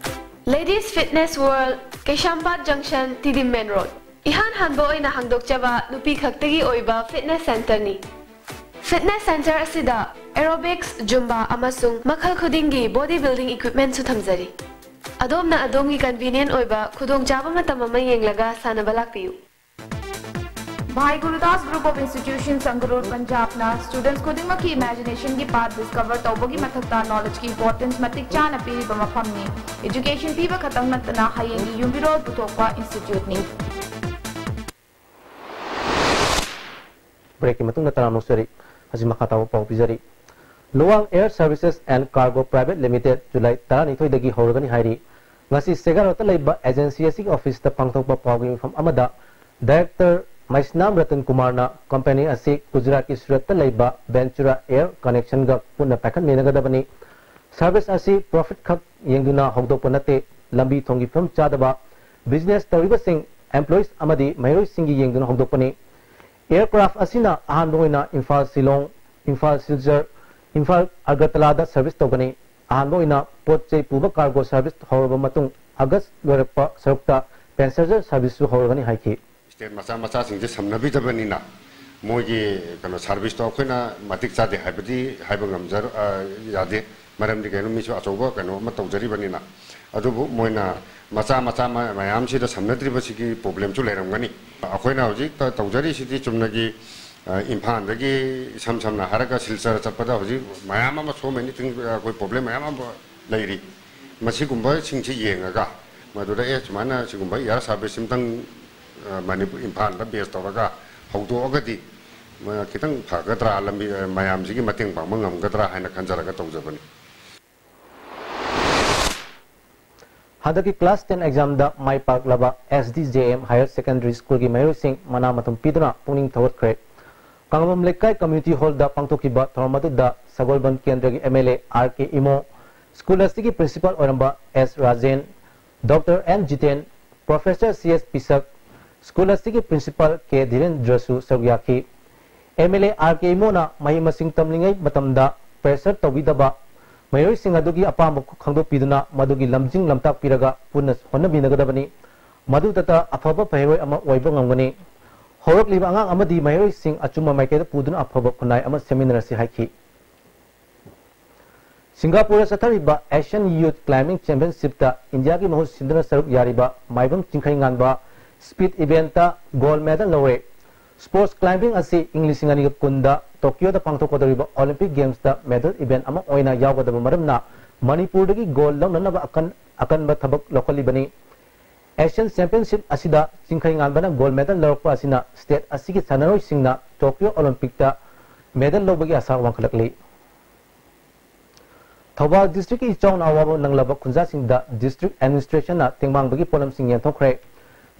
Ladies Fitness World, Keishampat Junction, Tidim Main Road. ꯏꯍꯥꯟ ꯍꯥꯟꯕ ꯑꯣꯏꯅ ꯍꯥꯡꯗꯣꯛꯆꯕ ꯅꯨꯄꯤ ꯈꯛꯇꯒꯤ ꯑꯣꯏꯕ fitness centreꯅꯤ꯫ Fitness centre ꯑꯁꯤꯗ aerobics, Zumba ꯑꯃꯁꯨꯡ ꯃꯈꯜ ꯈꯨꯗꯤꯡꯒꯤ body building equipmentꯁꯨ ꯊꯝꯖꯔꯤ꯫ ꯑꯗꯣꯝꯅ ꯑꯗꯣꯝꯒꯤ convenient ꯑꯣꯏꯕ ꯈꯨꯗꯣꯡꯆꯥꯕ ꯃꯇꯝ ꯑꯃ ꯌꯦꯡꯂꯒ ꯁꯥꯟꯅꯕ ꯂꯥꯛꯄꯤꯌꯨ꯫ Bhai Gurudas Group of Institutions, Sangrur, Punjabꯅ students ꯈꯨꯗꯤꯡꯃꯛꯀꯤ imaginationꯒꯤ path discover ꯇꯧꯕꯒꯤ ꯃꯊꯛꯇ knowledgeꯀꯤ importance ꯃꯇꯤꯛ ꯆꯥꯅ ꯄꯤꯔꯤꯕ ꯃꯐꯝꯅꯤ꯫ Education ꯄꯤꯕ ꯈꯛꯇꯪ ꯅꯠꯇꯅ ꯍꯌꯦꯡꯒꯤ ꯌꯨꯝꯕꯤꯔꯣꯜ ꯄꯨꯊꯣꯛꯄ instituteꯅꯤ꯫ Breakꯀꯤ ꯃꯇꯨꯡꯗ ꯇꯔꯥꯝꯅ ꯑꯣꯛꯆꯔꯤ꯫ ꯍꯧꯖꯤꯛ ꯃꯈꯥ ꯇꯥꯕ ꯄꯥꯎ ꯄꯤꯖꯔꯤ꯫ Luwang Air Services and Cargo Private Limited July ꯇꯔꯥꯅꯤꯊꯣꯏꯗꯒꯤ ꯍꯧꯔꯒꯅꯤ ꯍꯥꯏꯔꯤ꯫ ꯉꯁꯤ ꯁꯦꯒꯥꯔꯣꯠꯇ ꯂꯩꯕ agency ꯑꯁꯤꯒꯤ officeꯇ ꯄꯥꯡꯊꯣꯛꯄ ꯄꯥꯎꯒꯤ ꯃꯤꯐꯝ ꯑꯃꯗ director ꯃꯩꯁꯅꯥꯝ ꯔꯇꯟ ꯀꯨꯃꯥꯔꯅ company ꯑꯁꯤ ꯒꯨꯖꯔꯥꯠꯀꯤ ꯁꯨꯔꯠꯇ ꯂꯩꯕ Ventura Air Connectionꯒ ꯄꯨꯟꯅ ꯄꯥꯏꯈꯠꯃꯤꯟꯅꯒꯗꯕꯅꯤ꯫ Service ꯑꯁꯤ profit ꯈꯛ ꯌꯦꯡꯗꯨꯅ ꯍꯧꯗꯣꯛꯄ ꯅꯠꯇꯦ, ꯂꯝꯕꯤ ꯊꯣꯡꯒꯤ ꯐꯤꯕꯝ ꯆꯥꯗꯕ, business ꯇꯧꯔꯤꯕꯁꯤꯡ, employees ꯑꯃꯗꯤ ꯃꯍꯩꯔꯣꯏꯁꯤꯡꯒꯤ ꯌꯦꯡꯗꯨꯅ ꯍꯧꯗꯣꯛꯄꯅꯤ꯫ Aircraft ꯑꯁꯤꯅ ꯑꯍꯥꯟꯕ ꯑꯣꯏꯅ ꯏꯝꯐꯥꯜ ꯁꯤꯂꯣꯡ, ꯏꯝꯐꯥꯜ ꯁꯤꯜꯆꯔ, ꯏꯝꯐꯥꯜ ꯑꯒꯔꯇꯂꯥꯗ service ꯇꯧꯒꯅꯤ꯫ ꯑꯍꯥꯟꯕ ꯑꯣꯏꯅ ꯄꯣꯠ ꯆꯩ ꯄꯨꯕ cargo service ꯍꯧꯔꯕ ꯃꯇꯨꯡ August ꯂꯣꯏꯔꯛꯄ ꯁꯔꯨꯛꯇ passenger serviceꯁꯨ ꯍꯧꯔꯒꯅꯤ ꯍꯥꯏꯈꯤ꯫ State ꯃꯆꯥ ꯃꯆꯥꯁꯤꯡꯁꯦ ꯁꯝꯅꯕꯤꯗꯕꯅꯤꯅ ꯃꯣꯏꯒꯤ ꯀꯩꯅꯣ serviceꯇꯣ ꯑꯩꯈꯣꯏꯅ ꯃꯇꯤꯛ ꯆꯥꯗꯦ ꯍꯥꯏꯕꯗꯤ ꯍꯥꯏꯕ ꯉꯝꯖꯔ-, ꯑ, ꯌꯥꯗꯦ꯫ ꯃꯔꯝꯗꯤ ꯀꯩꯅꯣ, ꯃꯤꯁꯨ ꯑꯆꯧꯕ ꯀꯩꯅꯣ ꯑꯃ ꯇꯧꯖꯔꯤꯕꯅꯤꯅ꯫ ꯑꯗꯨꯕꯨ ꯃꯣꯏꯅ ꯃꯆꯥ ꯃꯆꯥ ꯃ-, ꯃꯌꯥꯝꯁꯤꯗ ꯁꯝꯅꯗ꯭ꯔꯤꯕꯁꯤꯒꯤ problemꯁꯨ ꯂꯩꯔꯝꯒꯅꯤ꯫ ꯑꯩꯈꯣꯏꯅ ꯍꯧꯖꯤꯛ ꯇ-, ꯇꯧꯖꯔꯤꯁꯤꯗꯤ ꯆꯨꯝꯅꯒꯤ, ꯑ, ꯏꯝꯐꯥꯜꯗꯒꯤ ꯏꯁꯝ ꯁꯝꯅ ꯍꯥꯏꯔꯒ ꯁꯤꯜꯆꯔ ꯆꯠꯄꯗ ꯍꯧꯖꯤꯛ ꯃꯌꯥꯝ ꯑꯃ so many things, ꯑꯩꯈꯣꯏ problem ꯃꯌꯥꯝ ꯑꯃ ꯂꯩꯔꯤ꯫ ꯃꯁꯤꯒꯨꯝꯕꯁꯤꯡꯁꯤ ꯌꯦꯡꯉꯒ ꯃꯗꯨꯗ, ꯑꯦ, ꯁꯨꯃꯥꯏꯅ ꯁꯤꯒꯨꯝꯕ air service ꯑꯃꯇꯪ, ꯑ, ꯃꯅꯤꯄꯨꯔ, ꯏꯝꯐꯥꯜꯗ base ꯇꯧꯔꯒ ꯍꯧꯗꯣꯛꯑꯒꯗꯤ, ꯃ-, ꯈꯤꯇꯪ ꯐꯒꯗ꯭ꯔꯥ, ꯂꯝꯕꯤ, ꯑ, ꯃꯌꯥꯝꯁꯤꯒꯤ ꯃꯇꯦꯡ ꯄꯥꯡꯕ ꯉꯝꯒꯗ꯭ꯔꯥ ꯍꯥꯏꯅ ꯈꯟꯖꯔꯒ ꯇꯧꯖꯕꯅꯤ꯫ ꯍꯟꯗꯛꯀꯤ class ten examꯗ ꯃꯥꯏ ꯄꯥꯛꯂꯕ S D J M Higher Secondary Schoolꯒꯤ ꯃꯍꯩꯔꯣꯏꯁꯤꯡ ꯃꯅꯥ ꯃꯊꯨꯝ ꯄꯤꯗꯨꯅ ꯄꯨꯛꯅꯤꯡ ꯊꯧꯒꯠꯈ꯭ꯔꯦ꯫ ꯀꯥꯡꯉꯕꯝ ꯂꯩꯀꯥꯏ community hallꯗ ꯄꯥꯡꯊꯣꯛꯈꯤꯕ ꯊꯧꯔꯝ ꯑꯗꯨꯗ ꯁꯒꯣꯜꯕꯟ ꯀꯦꯟꯗ꯭ꯔꯒꯤ M L A R K Imo, school ꯑꯁꯤꯒꯤ principal ꯑꯣꯏꯔꯝꯕ S Rajen, Doctor N Jiten, Professor C S ꯄꯤꯁꯛ, school ꯑꯁꯤꯒꯤ principal K ꯙꯤꯔꯦꯟꯗ꯭ꯔꯁꯨ ꯁꯔꯨꯛ ꯌꯥꯈꯤ꯫ M L A R K ꯏꯃꯣꯅ ꯃꯍꯩ ꯃꯁꯤꯡ ꯇꯝꯂꯤꯉꯩ ꯃꯇꯝꯗ pressure ꯇꯧꯕꯤꯗꯕ, ꯃꯍꯩꯔꯣꯏꯁꯤꯡ ꯑꯗꯨꯒꯤ ꯑꯄꯥꯝꯕ ꯈꯪꯗꯣꯛꯄꯤꯗꯨꯅ ꯃꯗꯨꯒꯤ ꯂꯝꯖꯤꯡ ꯂꯝꯇꯥꯛꯄꯤꯔꯒ ꯄꯨꯟꯅ ꯍꯣꯠꯅꯃꯤꯟꯅꯒꯗꯕꯅꯤ꯫ ꯃꯗꯨꯗꯇ ꯑꯐꯕ ꯃꯍꯩꯔꯣꯏ ꯑꯃ ꯑꯣꯏꯕ ꯉꯝꯒꯅꯤ꯫ ꯍꯧꯔꯛꯂꯤꯕ ꯑꯉꯥꯡ ꯑꯃꯗꯤ ꯃꯍꯩꯔꯣꯏꯁꯤꯡ ꯑꯆꯨꯝꯕ ꯃꯥꯏꯀꯩꯗ ꯄꯨꯗꯨꯅ ꯑꯐꯕ ꯈꯨꯟꯅꯥꯏ ꯑꯃ ꯁꯦꯝꯃꯤꯟꯅꯔꯁꯤ ꯍꯥꯏꯈꯤ꯫ ꯁꯤꯡꯒꯥꯄꯨꯔꯗ ꯆꯠꯊꯔꯤꯕ Asian Youth Climbing Championshipꯇ ꯏꯟꯗꯤꯌꯥꯒꯤ ꯃꯍꯨꯠ ꯁꯤꯟꯗꯨꯅ ꯁꯔꯨꯛ ꯌꯥꯔꯤꯕ ꯃꯥꯏꯕꯝ ꯆꯤꯡꯈꯩꯉꯥꯟꯕ speed eventꯇ gold medal ꯂꯧꯔꯦ꯫ Sports climbing ꯑꯁꯤ ꯏꯪ ꯂꯤꯁꯤꯡ ꯑꯅꯤꯒ ꯀꯨꯟꯗ ꯇꯣꯀꯤꯌꯣꯗ ꯄꯥꯡꯊꯣꯛꯀꯗꯧꯔꯤꯕ Olympic Gamesꯇ medal event ꯑꯃ ꯑꯣꯏꯅ ꯌꯥꯎꯒꯗꯕ ꯃꯔꯝꯅ ꯃꯅꯤꯄꯨꯔꯗꯒꯤ gold ꯂꯧꯅꯅꯕ ꯑꯀꯟ-, ꯑꯀꯟꯕ ꯊꯕꯛ ꯂꯧꯈꯠꯂꯤꯕꯅꯤ꯫ Asian Championship ꯑꯁꯤꯗ ꯆꯤꯡꯈꯩꯉꯥꯟꯕꯅ gold medal ꯂꯧꯔꯛꯄ ꯑꯁꯤꯅ state ꯑꯁꯤꯒꯤ ꯁꯥꯟꯅꯔꯣꯏꯁꯤꯡꯅ ꯇꯣꯀꯤꯌꯣ Olympicꯇ medal ꯂꯧꯕꯒꯤ ꯑꯥꯁꯥ ꯋꯥꯡꯈꯠꯂꯛꯂꯤ꯫ ꯊꯧꯕꯥꯜ districtꯀꯤ ꯏꯆꯥꯎꯅ ꯑꯋꯥꯕ ꯅꯪꯂꯕ ꯈꯨꯟꯖꯥꯁꯤꯡꯗ district administrationꯅ ꯇꯦꯡꯕꯥꯡꯕꯒꯤ ꯄꯣꯠꯂꯝꯁꯤꯡ ꯌꯦꯟꯊꯣꯛꯈ꯭ꯔꯦ꯫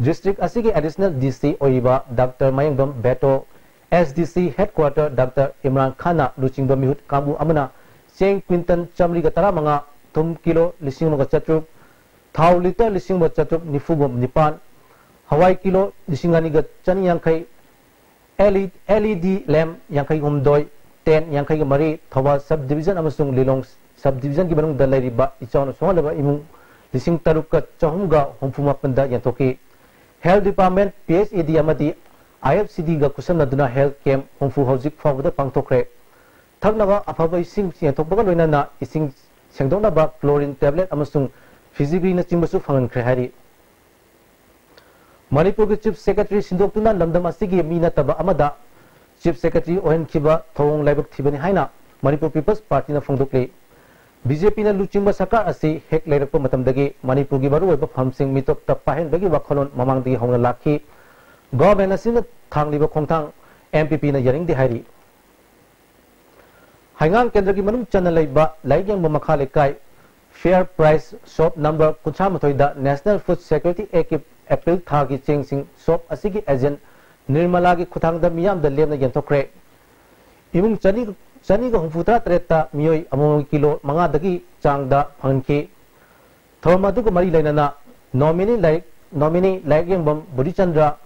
District ꯑꯁꯤꯒꯤ additional D C ꯑꯣꯏꯔꯤꯕ Doctor ꯃꯌꯦꯡꯕꯝ ꯕꯦꯇꯣ, S D C headquarter Doctor Imran ꯈꯥꯟꯅ ꯂꯨꯆꯤꯡꯕ ꯃꯤꯍꯨꯠ ꯀꯥꯡꯕꯨ ꯑꯃꯅ ꯆꯦꯡ quintal ꯆꯥꯃꯔꯤꯒ ꯇꯔꯥꯃꯉꯥ, ꯊꯨꯝ ꯀꯤꯂꯣ ꯂꯤꯁꯤꯡ ꯑꯃꯒ ꯆꯥꯇ꯭ꯔꯨꯛ, ꯊꯥꯎ litre ꯂꯤꯁꯤꯡ ꯑꯃꯒ ꯆꯥꯇ꯭ꯔꯨꯛ ꯅꯤꯐꯨꯒ ꯅꯤꯄꯥꯟ, ꯍꯋꯥꯏ ꯀꯤꯂꯣ ꯂꯤꯁꯤꯡ ꯑꯅꯤꯒ ꯆꯅꯤ ꯌꯥꯡꯈꯩ, L E, L E D lamp ꯌꯥꯡꯈꯩ ꯍꯨꯝꯗꯣꯏ, tent ꯌꯥꯡꯈꯩꯒ ꯃꯔꯤ, ꯊꯧꯕꯥꯜ sub division ꯑꯃꯁꯨꯡ ꯂꯤꯂꯣꯡ sub divisionꯒꯤ ꯃꯅꯨꯡꯗ ꯂꯩꯔꯤꯕ ꯏꯆꯥꯎꯅ ꯁꯣꯛꯍꯜꯂꯕ ꯏꯃꯨꯡ ꯂꯤꯁꯤꯡ ꯇꯔꯨꯛꯀ ꯆꯍꯨꯝꯒ ꯍꯨꯝꯐꯨ ꯃꯥꯄꯟꯗ ꯌꯦꯟꯊꯣꯛꯈꯤ꯫ Health Department, P H E D ꯑꯃꯗꯤ I F C Dꯒ ꯈꯨꯠꯁꯝꯅꯗꯨꯅ health camp ꯍꯨꯝꯐꯨ ꯍꯧꯖꯤꯛ ꯐꯥꯎꯕꯗ ꯄꯥꯡꯊꯣꯛꯈ꯭ꯔꯦ꯫ ꯊꯛꯅꯕ ꯑꯐꯕ ꯏꯁꯤꯡ ꯌꯦꯟꯊꯣꯛꯄꯒ ꯂꯣꯏꯅꯅ ꯏꯁꯤꯡ ꯁꯦꯡꯗꯣꯛꯅꯕ chlorine tablet ꯑꯃꯁꯨꯡ fezigreeꯅꯆꯤꯡꯕꯁꯨ ꯐꯪꯍꯟꯈ꯭ꯔꯦ ꯍꯥꯏꯔꯤ꯫ ꯃꯅꯤꯄꯨꯔꯒꯤ Chief Secretary ꯁꯤꯟꯗꯣꯛꯇꯨꯅ ꯂꯝꯗꯝ ꯑꯁꯤꯒꯤ ꯃꯤ ꯅꯠꯇꯕ ꯑꯃꯗ Chief Secretary ꯑꯣꯏꯍꯟꯈꯤꯕ ꯊꯧꯑꯣꯡ ꯂꯥꯏꯕꯛ ꯊꯤꯕꯅꯤ ꯍꯥꯏꯅ ꯃꯅꯤꯄꯨꯔ People's Partyꯅ ꯐꯣꯡꯗꯣꯛꯂꯤ꯫ BJPꯅ ꯂꯨꯆꯤꯡꯕ ꯁꯔꯀꯥꯔ ꯑꯁꯤ ꯍꯦꯛ ꯂꯩꯔꯛꯄ ꯃꯇꯝꯗꯒꯤ ꯃꯅꯤꯄꯨꯔꯒꯤ ꯃꯔꯨꯑꯣꯏꯕ ꯐꯝꯁꯤꯡ ꯃꯤꯇꯣꯞꯇ ꯄꯥꯏꯍꯟꯕꯒꯤ ꯋꯥꯈꯜꯂꯣꯟ ꯃꯃꯥꯡꯗꯒꯤ ꯍꯧꯅ ꯂꯥꯛꯈꯤ꯫ Government ꯑꯁꯤꯅ ꯊꯥꯡꯂꯤꯕ ꯈꯣꯡꯊꯥꯡ M P Pꯅ ꯌꯥꯅꯤꯡꯗꯦ ꯍꯥꯏꯔꯤ꯫ ꯍꯩꯉꯥꯡ ꯀꯦꯟꯗ꯭ꯔꯒꯤ ꯃꯅꯨꯡ ꯆꯟꯅ ꯂꯩꯕ ꯂꯥꯏꯔꯤꯛ ꯌꯦꯡꯕ ꯃꯈꯥ ꯂꯩꯀꯥꯏ Fair Price shop number ꯀꯨꯟꯊ꯭ꯔꯥ ꯃꯥꯊꯣꯏꯗ National Food Security Act ꯀꯤ April ꯊꯥꯒꯤ ꯆꯦꯡꯁꯤꯡ shop ꯑꯁꯤꯒꯤ agent ꯅꯤꯔꯃꯂꯥꯒꯤ ꯈꯨꯠꯊꯥꯡꯗ ꯃꯤꯌꯥꯝꯗ ꯂꯦꯝꯅ ꯌꯦꯟꯊꯣꯛꯈ꯭ꯔꯦ꯫ ꯏꯃꯨꯡ ꯆꯅꯤ, ꯆꯅꯤꯒ ꯍꯨꯝꯐꯨ ꯇꯔꯥ ꯇꯔꯦꯠꯇ ꯃꯤꯑꯣꯏ ꯑꯃꯃꯝꯒꯤ ꯀꯤꯂꯣ ꯃꯉꯥꯗꯒꯤ ꯆꯥꯡꯗ ꯐꯪꯍꯟꯈꯤ꯫ ꯊꯧꯔꯝ ꯑꯗꯨꯒ ꯃꯔꯤ ꯂꯩꯅꯅ nominee ꯂꯥꯏꯔꯤꯛ, nominee ꯂꯥꯏꯔꯤꯛ ꯌꯦꯡꯕꯝ ꯕꯨꯙꯤꯆꯟꯗ꯭ꯔ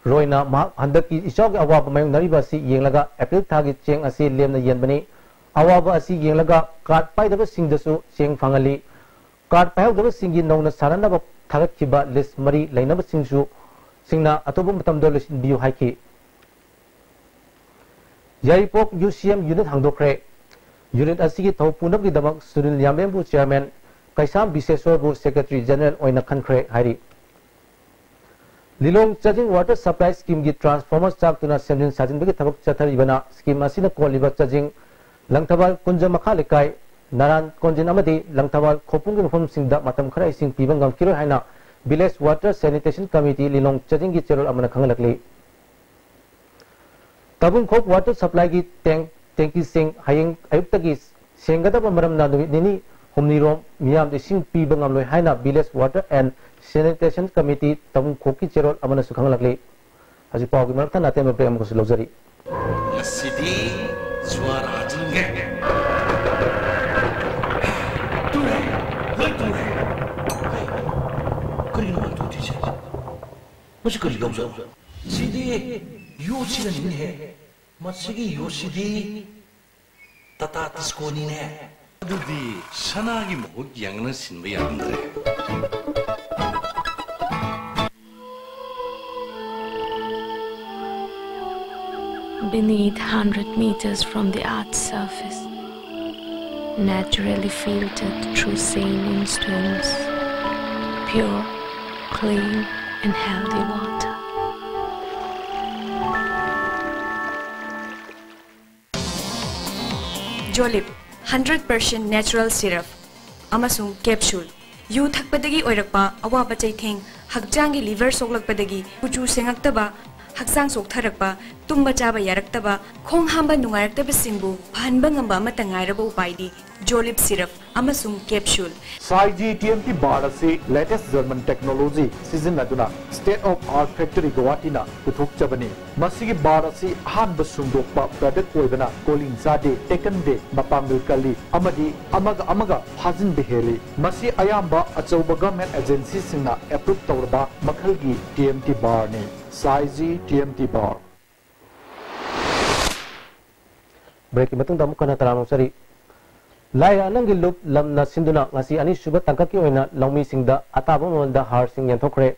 ꯔꯣꯏꯅ ꯃꯍꯥꯛ ꯍꯟꯗꯛꯀꯤ ꯏꯆꯥꯎꯒꯤ ꯑꯋꯥꯕ ꯃꯥꯌꯣꯛꯅꯔꯤꯕ ꯑꯁꯤ ꯌꯦꯡꯂꯒ April ꯊꯥꯒꯤ ꯆꯦꯡ ꯑꯁꯤ ꯂꯦꯝꯅ ꯌꯦꯟꯕꯅꯤ꯫ ꯑꯋꯥꯕ ꯑꯁꯤ ꯌꯦꯡꯂꯒ card ꯄꯥꯏꯗꯕꯁꯤꯡꯗꯁꯨ ꯆꯦꯡ ꯐꯪꯍꯜꯂꯤ꯫ Card ꯄꯥꯏꯍꯧꯗꯕꯁꯤꯡꯒꯤ ꯅꯧꯅ ꯁꯥꯅꯅꯕ ꯊꯥꯒꯠꯈꯤꯕ list ꯃꯔꯤ ꯂꯩꯅꯕꯁꯤꯡꯁꯨ, ꯁꯤꯡꯅ ꯑꯇꯣꯞꯄ ꯃꯇꯝꯗ ꯂꯣꯏꯁꯤꯟꯕꯤꯌꯨ ꯍꯥꯏꯈꯤ꯫ ꯌꯥꯏꯔꯤꯄꯣꯛ U C M unit ꯍꯥꯡꯗꯣꯛꯈ꯭ꯔꯦ꯫ Unit ꯑꯁꯤꯒꯤ ꯊꯧ ꯄꯨꯅꯕꯒꯤꯗꯃꯛ ꯁꯨꯅꯤꯜ ꯌꯥꯝꯕꯦꯝꯕꯨ chairman, ꯀꯩꯁꯥꯝ ꯕꯤꯁꯦꯁꯣꯔꯕꯨ secretary general ꯑꯣꯏꯅ ꯈꯟꯈ꯭ꯔꯦ ꯍꯥꯏꯔꯤ꯫ ꯂꯤꯂꯣꯡ ꯆꯥꯖꯤꯡ water supply scheme ꯒꯤ transformer ꯆꯥꯛꯇꯨꯅ ꯁꯦꯝꯖꯤꯟ ꯁꯥꯖꯤꯟꯕꯒꯤ ꯊꯕꯛ ꯆꯠꯊꯔꯤꯕꯅ scheme ꯑꯁꯤꯅ ꯀꯣꯜꯂꯤꯕ ꯆꯥꯖꯤꯡ, ꯂꯪꯊꯕꯥꯜ ꯀꯨꯟꯖ ꯃꯈꯥ ꯂꯩꯀꯥꯏ, ꯅꯥꯔꯥꯟ ꯀꯣꯟꯖꯤꯟ ꯑꯃꯗꯤ ꯂꯪꯊꯕꯥꯜ ꯈꯣꯄꯨꯝꯒꯤ ꯃꯐꯝꯁꯤꯡꯗ ꯃꯇꯝ ꯈꯔ ꯏꯁꯤꯡ ꯄꯤꯕ ꯉꯝꯈꯤꯔꯣꯏ ꯍꯥꯏꯅ Village Water Sanitation Committee ꯂꯤꯂꯣꯡ ꯆꯥꯖꯤꯡꯒꯤ ꯆꯦꯔꯣꯜ ꯑꯃꯅ ꯈꯪꯍꯜꯂꯛꯂꯤ꯫ ꯇꯥꯕꯨꯡꯈꯣꯛ water supply ꯒꯤ tank, ꯇꯦꯡꯀꯤꯁꯤꯡ ꯍꯌꯦꯡ ꯑꯌꯨꯛꯇꯒꯤ ꯁꯦꯡꯒꯗꯕ ꯃꯔꯝꯅ ꯅꯨꯃꯤꯠ ꯅꯤꯅꯤ ꯍꯨꯝꯅꯤꯔꯣꯝ ꯃꯤꯌꯥꯝꯗ ꯏꯁꯤꯡ ꯄꯤꯕ ꯉꯝꯂꯣꯏ ꯍꯥꯏꯅ Village Water and Sanitation Committee ꯇꯥꯕꯨꯡꯈꯣꯛꯀꯤ ꯆꯦꯔꯣꯜ ꯑꯃꯅꯁꯨ ꯈꯪꯍꯜꯂꯛꯂꯤ꯫ ꯍꯧꯖꯤꯛ ꯄꯥꯎꯒꯤ ꯃꯔꯛ ꯊꯠꯅ ꯑꯇꯦꯟꯕ break ꯑꯃꯈꯛꯁꯨ ꯂꯧꯖꯔꯤ꯫ ꯉꯁꯤꯗꯤ ꯖ꯭ꯋꯥꯔ ꯍꯥꯖꯤꯟꯒꯦ꯫ ꯇꯨꯔꯦ, ꯂꯣꯏ ꯇꯨꯔꯦ꯫ ꯀꯩ? ꯀꯔꯤꯅꯣ ꯃꯥ ꯇꯨꯗ꯭ꯔꯤꯁꯦ? ꯃꯁꯤ ꯀꯔꯤ ꯌꯥꯎꯖꯥꯠꯅꯣ? ꯁꯤꯗꯤ ꯌꯣꯠꯁꯤꯅꯅꯤꯅꯦꯍꯦ꯫ ꯃꯁꯤꯒꯤ ꯌꯣꯠꯁꯤꯗꯤ ꯇꯥꯇꯥ ꯇꯤꯁꯀꯣꯅꯤꯅꯦ꯫ ꯑꯗꯨꯗꯤ ꯁꯅꯥꯒꯤ ꯃꯍꯨꯠ ꯌꯥꯡꯅ ꯁꯤꯟꯕ ꯌꯥꯔꯝꯗ꯭ꯔꯦ꯫ Beneath, hundred meters from the earth's surface, naturally filtered through saline stones, pure, clean, and healthy water. Jolib, hundred percent natural syrup ꯑꯃꯁꯨꯡ capsule꯫ ꯌꯨ ꯊꯛꯄꯗꯒꯤ ꯑꯣꯏꯔꯛꯄ ꯑꯋꯥꯕ ꯆꯩꯊꯦꯡ, ꯍꯛꯆꯥꯡꯒꯤ liver ꯁꯣꯛꯂꯛꯄꯗꯒꯤ ꯀꯨꯆꯨ ꯁꯦꯡꯉꯛꯇꯕ, ꯍꯛꯆꯥꯡ ꯆꯣꯛꯊꯔꯛꯄ, ꯇꯨꯝꯕ ꯆꯥꯕ ꯌꯥꯔꯛꯇꯕ, ꯈꯣꯡ ꯍꯥꯝꯕ ꯅꯨꯡꯉꯥꯏꯔꯛꯇꯕꯁꯤꯡꯕꯨ ꯐꯍꯟꯕ ꯉꯝꯕ ꯑꯃꯠꯇ ꯉꯥꯏꯔꯕ ꯎꯄꯥꯏꯗꯤ Jolib syrup꯫ ꯑꯃꯁꯨꯡ capsule꯫ ꯁꯥꯏꯖꯤ ꯇꯤ ꯑꯦꯝ ꯇꯤ ꯕꯥꯔ ꯑꯁꯤ latest German technology ꯁꯤꯖꯤꯟꯅꯗꯨꯅ state of art factory ꯒꯧꯍꯥꯇꯤꯅ ꯄꯨꯊꯣꯛꯆꯕꯅꯤ꯫ ꯃꯁꯤꯒꯤ ꯕꯥꯔ ꯑꯁꯤ ꯑꯍꯥꯟꯕ ꯁꯨꯡꯗꯣꯛꯄ product ꯑꯣꯏꯕꯅ ꯀꯣꯂꯤꯡ ꯆꯥꯗꯦ, ꯇꯦꯛꯀꯟꯗꯦ, ꯃꯄꯥꯡꯒꯜ ꯀꯜꯂꯤ ꯑꯃꯗꯤ ꯑꯃꯒ ꯑꯃꯒ ꯐꯥꯖꯤꯟꯕ ꯍꯦꯜꯂꯤ꯫ ꯃꯁꯤ ꯑꯌꯥꯝꯕ ꯑꯆꯧꯕ government agency ꯁꯤꯡꯅ approve ꯇꯧꯔꯕ ꯃꯈꯜꯒꯤ ꯇꯤ ꯑꯦꯝ ꯇꯤ ꯕꯥꯔꯅꯤ꯫ ꯁꯥꯏꯖꯤ ꯇꯤ ꯑꯦꯝ ꯇꯤ ꯕꯥꯔ꯫ ꯕ꯭ꯔꯦꯛꯀꯤ ꯃꯇꯨꯡꯗ ꯑꯃꯨꯛ ꯍꯟꯅ ꯇꯔꯥꯝꯅ ꯑꯣꯛꯆꯔꯤ꯫ ꯂꯥꯏꯔ ꯑꯅꯪꯒꯤ ꯂꯨꯞ ꯂꯝꯅ ꯁꯤꯟꯗꯨꯅ ꯉꯁꯤ ꯑꯅꯤꯁꯨꯕ ꯇꯥꯡꯀꯛꯀꯤ ꯑꯣꯏꯅ ꯂꯧꯃꯤꯁꯤꯡꯗ ꯑꯇꯥꯕ ꯃꯃꯜꯗ ꯍꯥꯔꯁꯤꯡ ꯌꯦꯟꯊꯣꯛꯈ꯭ꯔꯦ꯫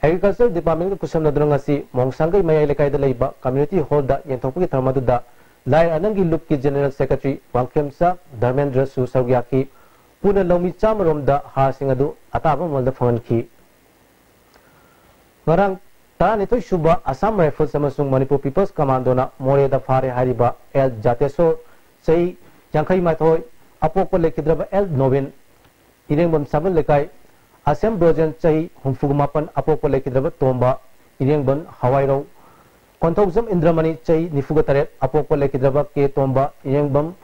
Agriculture Department ꯒ ꯈꯨꯠꯁꯝꯅꯗꯨꯅ ꯉꯁꯤ ꯃꯣꯡꯁꯥꯡꯒꯩ ꯃꯌꯥꯏ ꯂꯩꯀꯥꯏꯗ ꯂꯩꯕ Community Hall ꯗ ꯌꯦꯟꯊꯣꯛꯄꯒꯤ ꯊꯧꯔꯝ ꯑꯗꯨꯗ ꯂꯥꯏꯔ ꯑꯅꯪꯒꯤ ꯂꯨꯞꯀꯤ General Secretary ꯋꯥꯡꯈꯦꯝꯆꯥ ꯙꯔꯃꯦꯟꯗ꯭ꯔꯁꯨ ꯁꯔꯨꯛ ꯌꯥꯈꯤ꯫ ꯄꯨꯟꯅ ꯂꯧꯃꯤ ꯆꯥꯝꯃ ꯔꯣꯝꯗ ꯍꯥꯔꯁꯤꯡ ꯑꯗꯨ ꯑꯇꯥꯕ ꯃꯃꯜꯗ ꯐꯪꯍꯟꯈꯤ꯫ ꯉꯔꯥꯡ ꯇꯔꯥꯅꯤꯊꯣꯏ ꯁꯨꯕ Assam Rifles ꯑꯃꯁꯨꯡ Manipur People's Commando ꯅ ꯃꯣꯔꯦꯗ ꯐꯥꯔꯦ ꯍꯥꯏꯔꯤꯕ ꯑꯦꯜ ꯖꯥꯇꯦꯁꯣꯔ, ꯆꯍꯤ ꯌꯥꯡꯈꯩ ꯃꯥꯊꯣꯏ, ꯑꯄꯣꯛꯄ ꯂꯩꯈꯤꯗ꯭ꯔꯕ ꯑꯦꯜ ꯅꯣꯕꯤꯟ, ꯏꯔꯦꯡꯕꯝ ꯁꯥꯕꯜ ꯂꯩꯀꯥꯏ, ꯑꯁꯦꯝ ꯕ꯭ꯔꯣꯖꯦꯟ, ꯆꯍꯤ ꯍꯨꯝꯐꯨꯒ ꯃꯥꯄꯟ, ꯑꯄꯣꯛꯄ ꯂꯩꯈꯤꯗ꯭ꯔꯕ ꯇꯣꯝꯕ, ꯏꯔꯦꯡꯕꯝ ꯍꯋꯥꯏꯔꯧ, ꯀꯣꯟꯊꯧꯖꯝ ꯏꯟꯗ꯭ꯔꯃꯅꯤ, ꯆꯍꯤ ꯅꯤꯐꯨꯒ ꯇꯔꯦꯠ, ꯑꯄꯣꯛꯄ ꯂꯩꯈꯤꯗ꯭ꯔꯕ ꯀꯦ ꯇꯣꯝꯕ, ꯏꯔꯦꯡꯕꯝ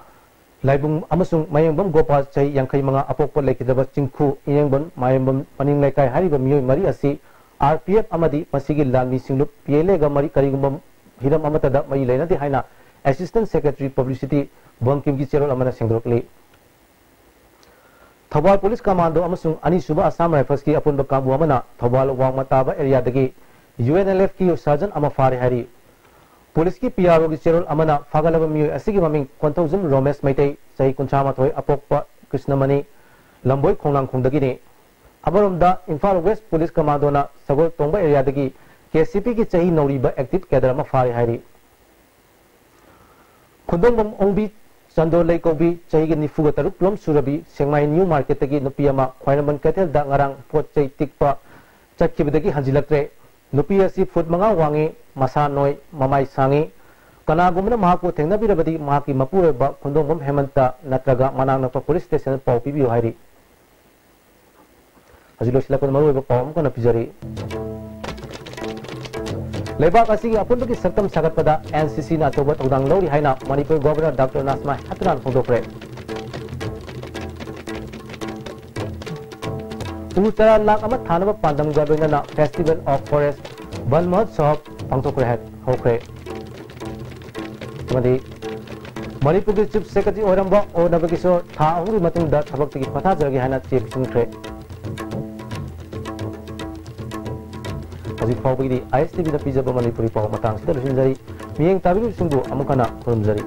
ꯂꯥꯏꯕꯨꯡ ꯑꯃꯁꯨꯡ ꯃꯌꯦꯡꯕꯝ ꯒꯣꯄꯥꯜ, ꯆꯍꯤ ꯌꯥꯡꯈꯩ ꯃꯉꯥ, ꯑꯄꯣꯛꯄ ꯂꯩꯈꯤꯗ꯭ꯔꯕ ꯆꯤꯡꯈꯨ, ꯏꯔꯦꯡꯕꯝ ꯃꯥꯏꯔꯦꯝꯕꯝ ꯃꯅꯤꯡ ꯂꯩꯀꯥꯏ ꯍꯥꯏꯔꯤꯕ ꯃꯤꯑꯣꯏ ꯃꯔꯤ ꯑꯁꯤ ꯑꯥꯔ ꯄꯤ ꯑꯦꯐ ꯑꯃꯗꯤ ꯃꯁꯤꯒꯤ ꯂꯥꯟꯃꯤ ꯁꯤꯡꯂꯨꯞ ꯄꯤ ꯑꯦꯜ ꯑꯦꯒ ꯃꯔꯤ ꯀꯔꯤꯒꯨꯝꯕ ꯍꯤꯔꯝ ꯑꯃꯠꯇꯗ ꯃꯔꯤ ꯂꯩꯅꯗꯦ ꯍꯥꯏꯅ Assistant Secretary Publicity ꯕꯪꯀꯤꯝꯒꯤ ꯆꯦꯔꯣꯜ ꯑꯃꯅ ꯁꯦꯡꯗꯣꯛꯂꯤ꯫ ꯊꯧꯕꯥꯜ Police Commando ꯑꯃꯁꯨꯡ ꯑꯅꯤꯁꯨꯕ Assam Rifles ꯀꯤ ꯑꯄꯨꯟꯕ ꯀꯥꯡꯕꯨ ꯑꯃꯅ ꯊꯧꯕꯥꯜ ꯋꯥꯡꯃ ꯇꯥꯕ ꯑꯦꯔꯤꯌꯥꯗꯒꯤ ꯌꯨ ꯑꯦꯟ ꯑꯦꯜ ꯑꯦꯐ ꯀꯤ ꯁꯔꯖꯟ ꯑꯃ ꯐꯥꯔꯦ ꯍꯥꯏꯔꯤ꯫ Police ꯀꯤ ꯄꯤ ꯑꯥꯔ ꯑꯣ ꯒꯤ ꯆꯦꯔꯣꯜ ꯑꯃꯅ ꯐꯥꯒꯠꯂꯕ ꯃꯤꯑꯣꯏ ꯑꯁꯤꯒꯤ ꯃꯃꯤꯡ ꯀꯣꯟꯊꯧꯖꯝ ꯔꯣꯃꯦꯁ ꯃꯩꯇꯩ, ꯆꯍꯤ ꯀꯨꯟꯊ꯭ꯔꯥ ꯃꯥꯊꯣꯏ, ꯑꯄꯣꯛꯄ ꯀ꯭ꯔꯤꯁꯅꯃꯅꯤ, ꯂꯝꯕꯣꯏ ꯈꯣꯡꯅꯥꯡꯈꯣꯡꯗꯒꯤꯅꯤ꯫ ꯑꯃꯔꯣꯝꯗ ꯏꯝꯐꯥꯜ West Police Commando ꯅ ꯁꯒꯣꯜ ꯇꯣꯡꯕ ꯑꯦꯔꯤꯌꯥꯗꯒꯤ ꯀꯦ ꯁꯤ ꯄꯤ ꯒꯤ ꯆꯍꯤ ꯅꯧꯔꯤꯕ active cadre ꯑꯃ ꯐꯥꯔꯦ ꯍꯥꯏꯔꯤ꯫ ꯈꯨꯟꯗꯣꯡꯕꯝ ꯑꯣꯡꯕꯤ ꯆꯟꯗꯣꯂꯩ ꯀꯧꯕꯤ, ꯆꯍꯤꯒꯤ ꯅꯤꯐꯨꯒ ꯇꯔꯨꯛ ꯂꯣꯝ ꯁꯨꯔꯕꯤ, ꯁꯦꯡꯃꯥꯏ ꯅ꯭ꯌꯨ ꯃꯥꯔꯀꯦꯠꯇꯒꯤ ꯅꯨꯄꯤ ꯑꯃ ꯈ꯭ꯋꯥꯏꯔꯝꯕꯟ ꯀꯩꯊꯦꯜꯗ ꯉꯔꯥꯡ ꯄꯣꯠ ꯆꯩ ꯇꯤꯛꯄ ꯆꯠꯈꯤꯕꯗꯒꯤ ꯍꯟꯖꯤꯜꯂꯛꯇ꯭ꯔꯦ꯫ ꯅꯨꯄꯤ ꯑꯁꯤ ꯐꯨꯠ ꯃꯉꯥ ꯋꯥꯡꯉꯤ, ꯃꯁꯥ ꯅꯣꯏ, ꯃꯃꯥꯏ ꯁꯥꯡꯉꯤ꯫ ꯀꯅꯥꯒꯨꯝꯕꯅ ꯃꯍꯥꯛꯄꯨ ꯊꯦꯡꯅꯕꯤꯔꯕꯗꯤ ꯃꯍꯥꯛꯀꯤ ꯃꯄꯨꯔꯣꯏꯕ ꯈꯨꯟꯗꯣꯡꯕꯝ ꯍꯦꯃꯟꯇ ꯅꯠꯇ꯭ꯔꯒ ꯃꯅꯥꯛ ꯅꯛꯄ ꯄꯨꯂꯤꯁ ꯁ꯭ꯇꯦꯁꯟꯗ ꯄꯥꯎ ꯄꯤꯕꯤꯌꯨ ꯍꯥꯏꯔꯤ꯫ ꯍꯧꯖꯤꯛ ꯂꯣꯏꯁꯤꯜꯂꯛꯄꯗ ꯃꯔꯨꯑꯣꯏꯕ ꯄꯥꯎ ꯑꯃꯨꯛ ꯍꯟꯅ ꯄꯤꯖꯔꯤ꯫ ꯂꯩꯕꯥꯛ ꯑꯁꯤꯒꯤ ꯑꯄꯨꯟꯕꯒꯤ ꯁꯛꯇꯝ ꯁꯥꯒꯠꯄꯗ ꯑꯦꯟ ꯁꯤ ꯁꯤ ꯅ ꯑꯆꯧꯕ ꯊꯧꯗꯥꯡ ꯂꯧꯔꯤ ꯍꯥꯏꯅ ꯃꯅꯤꯄꯨꯔ ꯒꯣꯚꯔꯅꯔ ꯗꯥꯛꯇꯔ ꯅꯥꯁꯃꯥ ꯍꯦꯞꯇꯨꯅꯥꯅ ꯐꯣꯡꯗꯣꯛꯈ꯭ꯔꯦ꯫ ꯎ ꯆꯥꯔꯥ ꯂꯥꯈ ꯑꯃ ꯊꯥꯅꯕ ꯄꯥꯟꯗꯝꯒ ꯂꯣꯏꯅꯅ Festival of Forest Van Mahotsav ꯄꯥꯡꯊꯣꯛꯈ꯭ꯔꯦ ꯍꯥꯏ-, ꯍꯧꯈ꯭ꯔꯦ꯫ ꯑꯃꯗꯤ ꯃꯅꯤꯄꯨꯔꯒꯤ Chief Secretary ꯑꯣꯏꯔꯝꯕ ꯑꯣ ꯅꯕꯀꯤꯁꯣꯔ ꯊꯥ ꯑꯍꯨꯝꯒꯤ ꯃꯇꯨꯡꯗ ꯊꯕꯛꯇꯒꯤ ꯄꯣꯊꯥꯖꯔꯒꯦ ꯍꯥꯏꯅ ꯆꯦ ꯄꯤꯁꯤꯟꯈ꯭ꯔꯦ꯫ ꯍꯧꯖꯤꯛ ꯐꯥꯎꯕꯒꯤꯗꯤ ISTVꯅ ꯄꯤꯖꯕ ꯃꯅꯤꯄꯨꯔꯤ ꯄꯥꯎ ꯃꯇꯥꯡꯁꯤꯗ ꯂꯣꯏꯁꯤꯟꯖꯔꯤ꯫ ꯃꯤꯠꯌꯦꯡ ꯇꯥꯕꯤꯔꯤꯕꯁꯤꯡꯕꯨ ꯑꯃꯨꯛ ꯍꯟꯅ ꯈꯨꯔꯨꯝꯖꯔꯤ꯫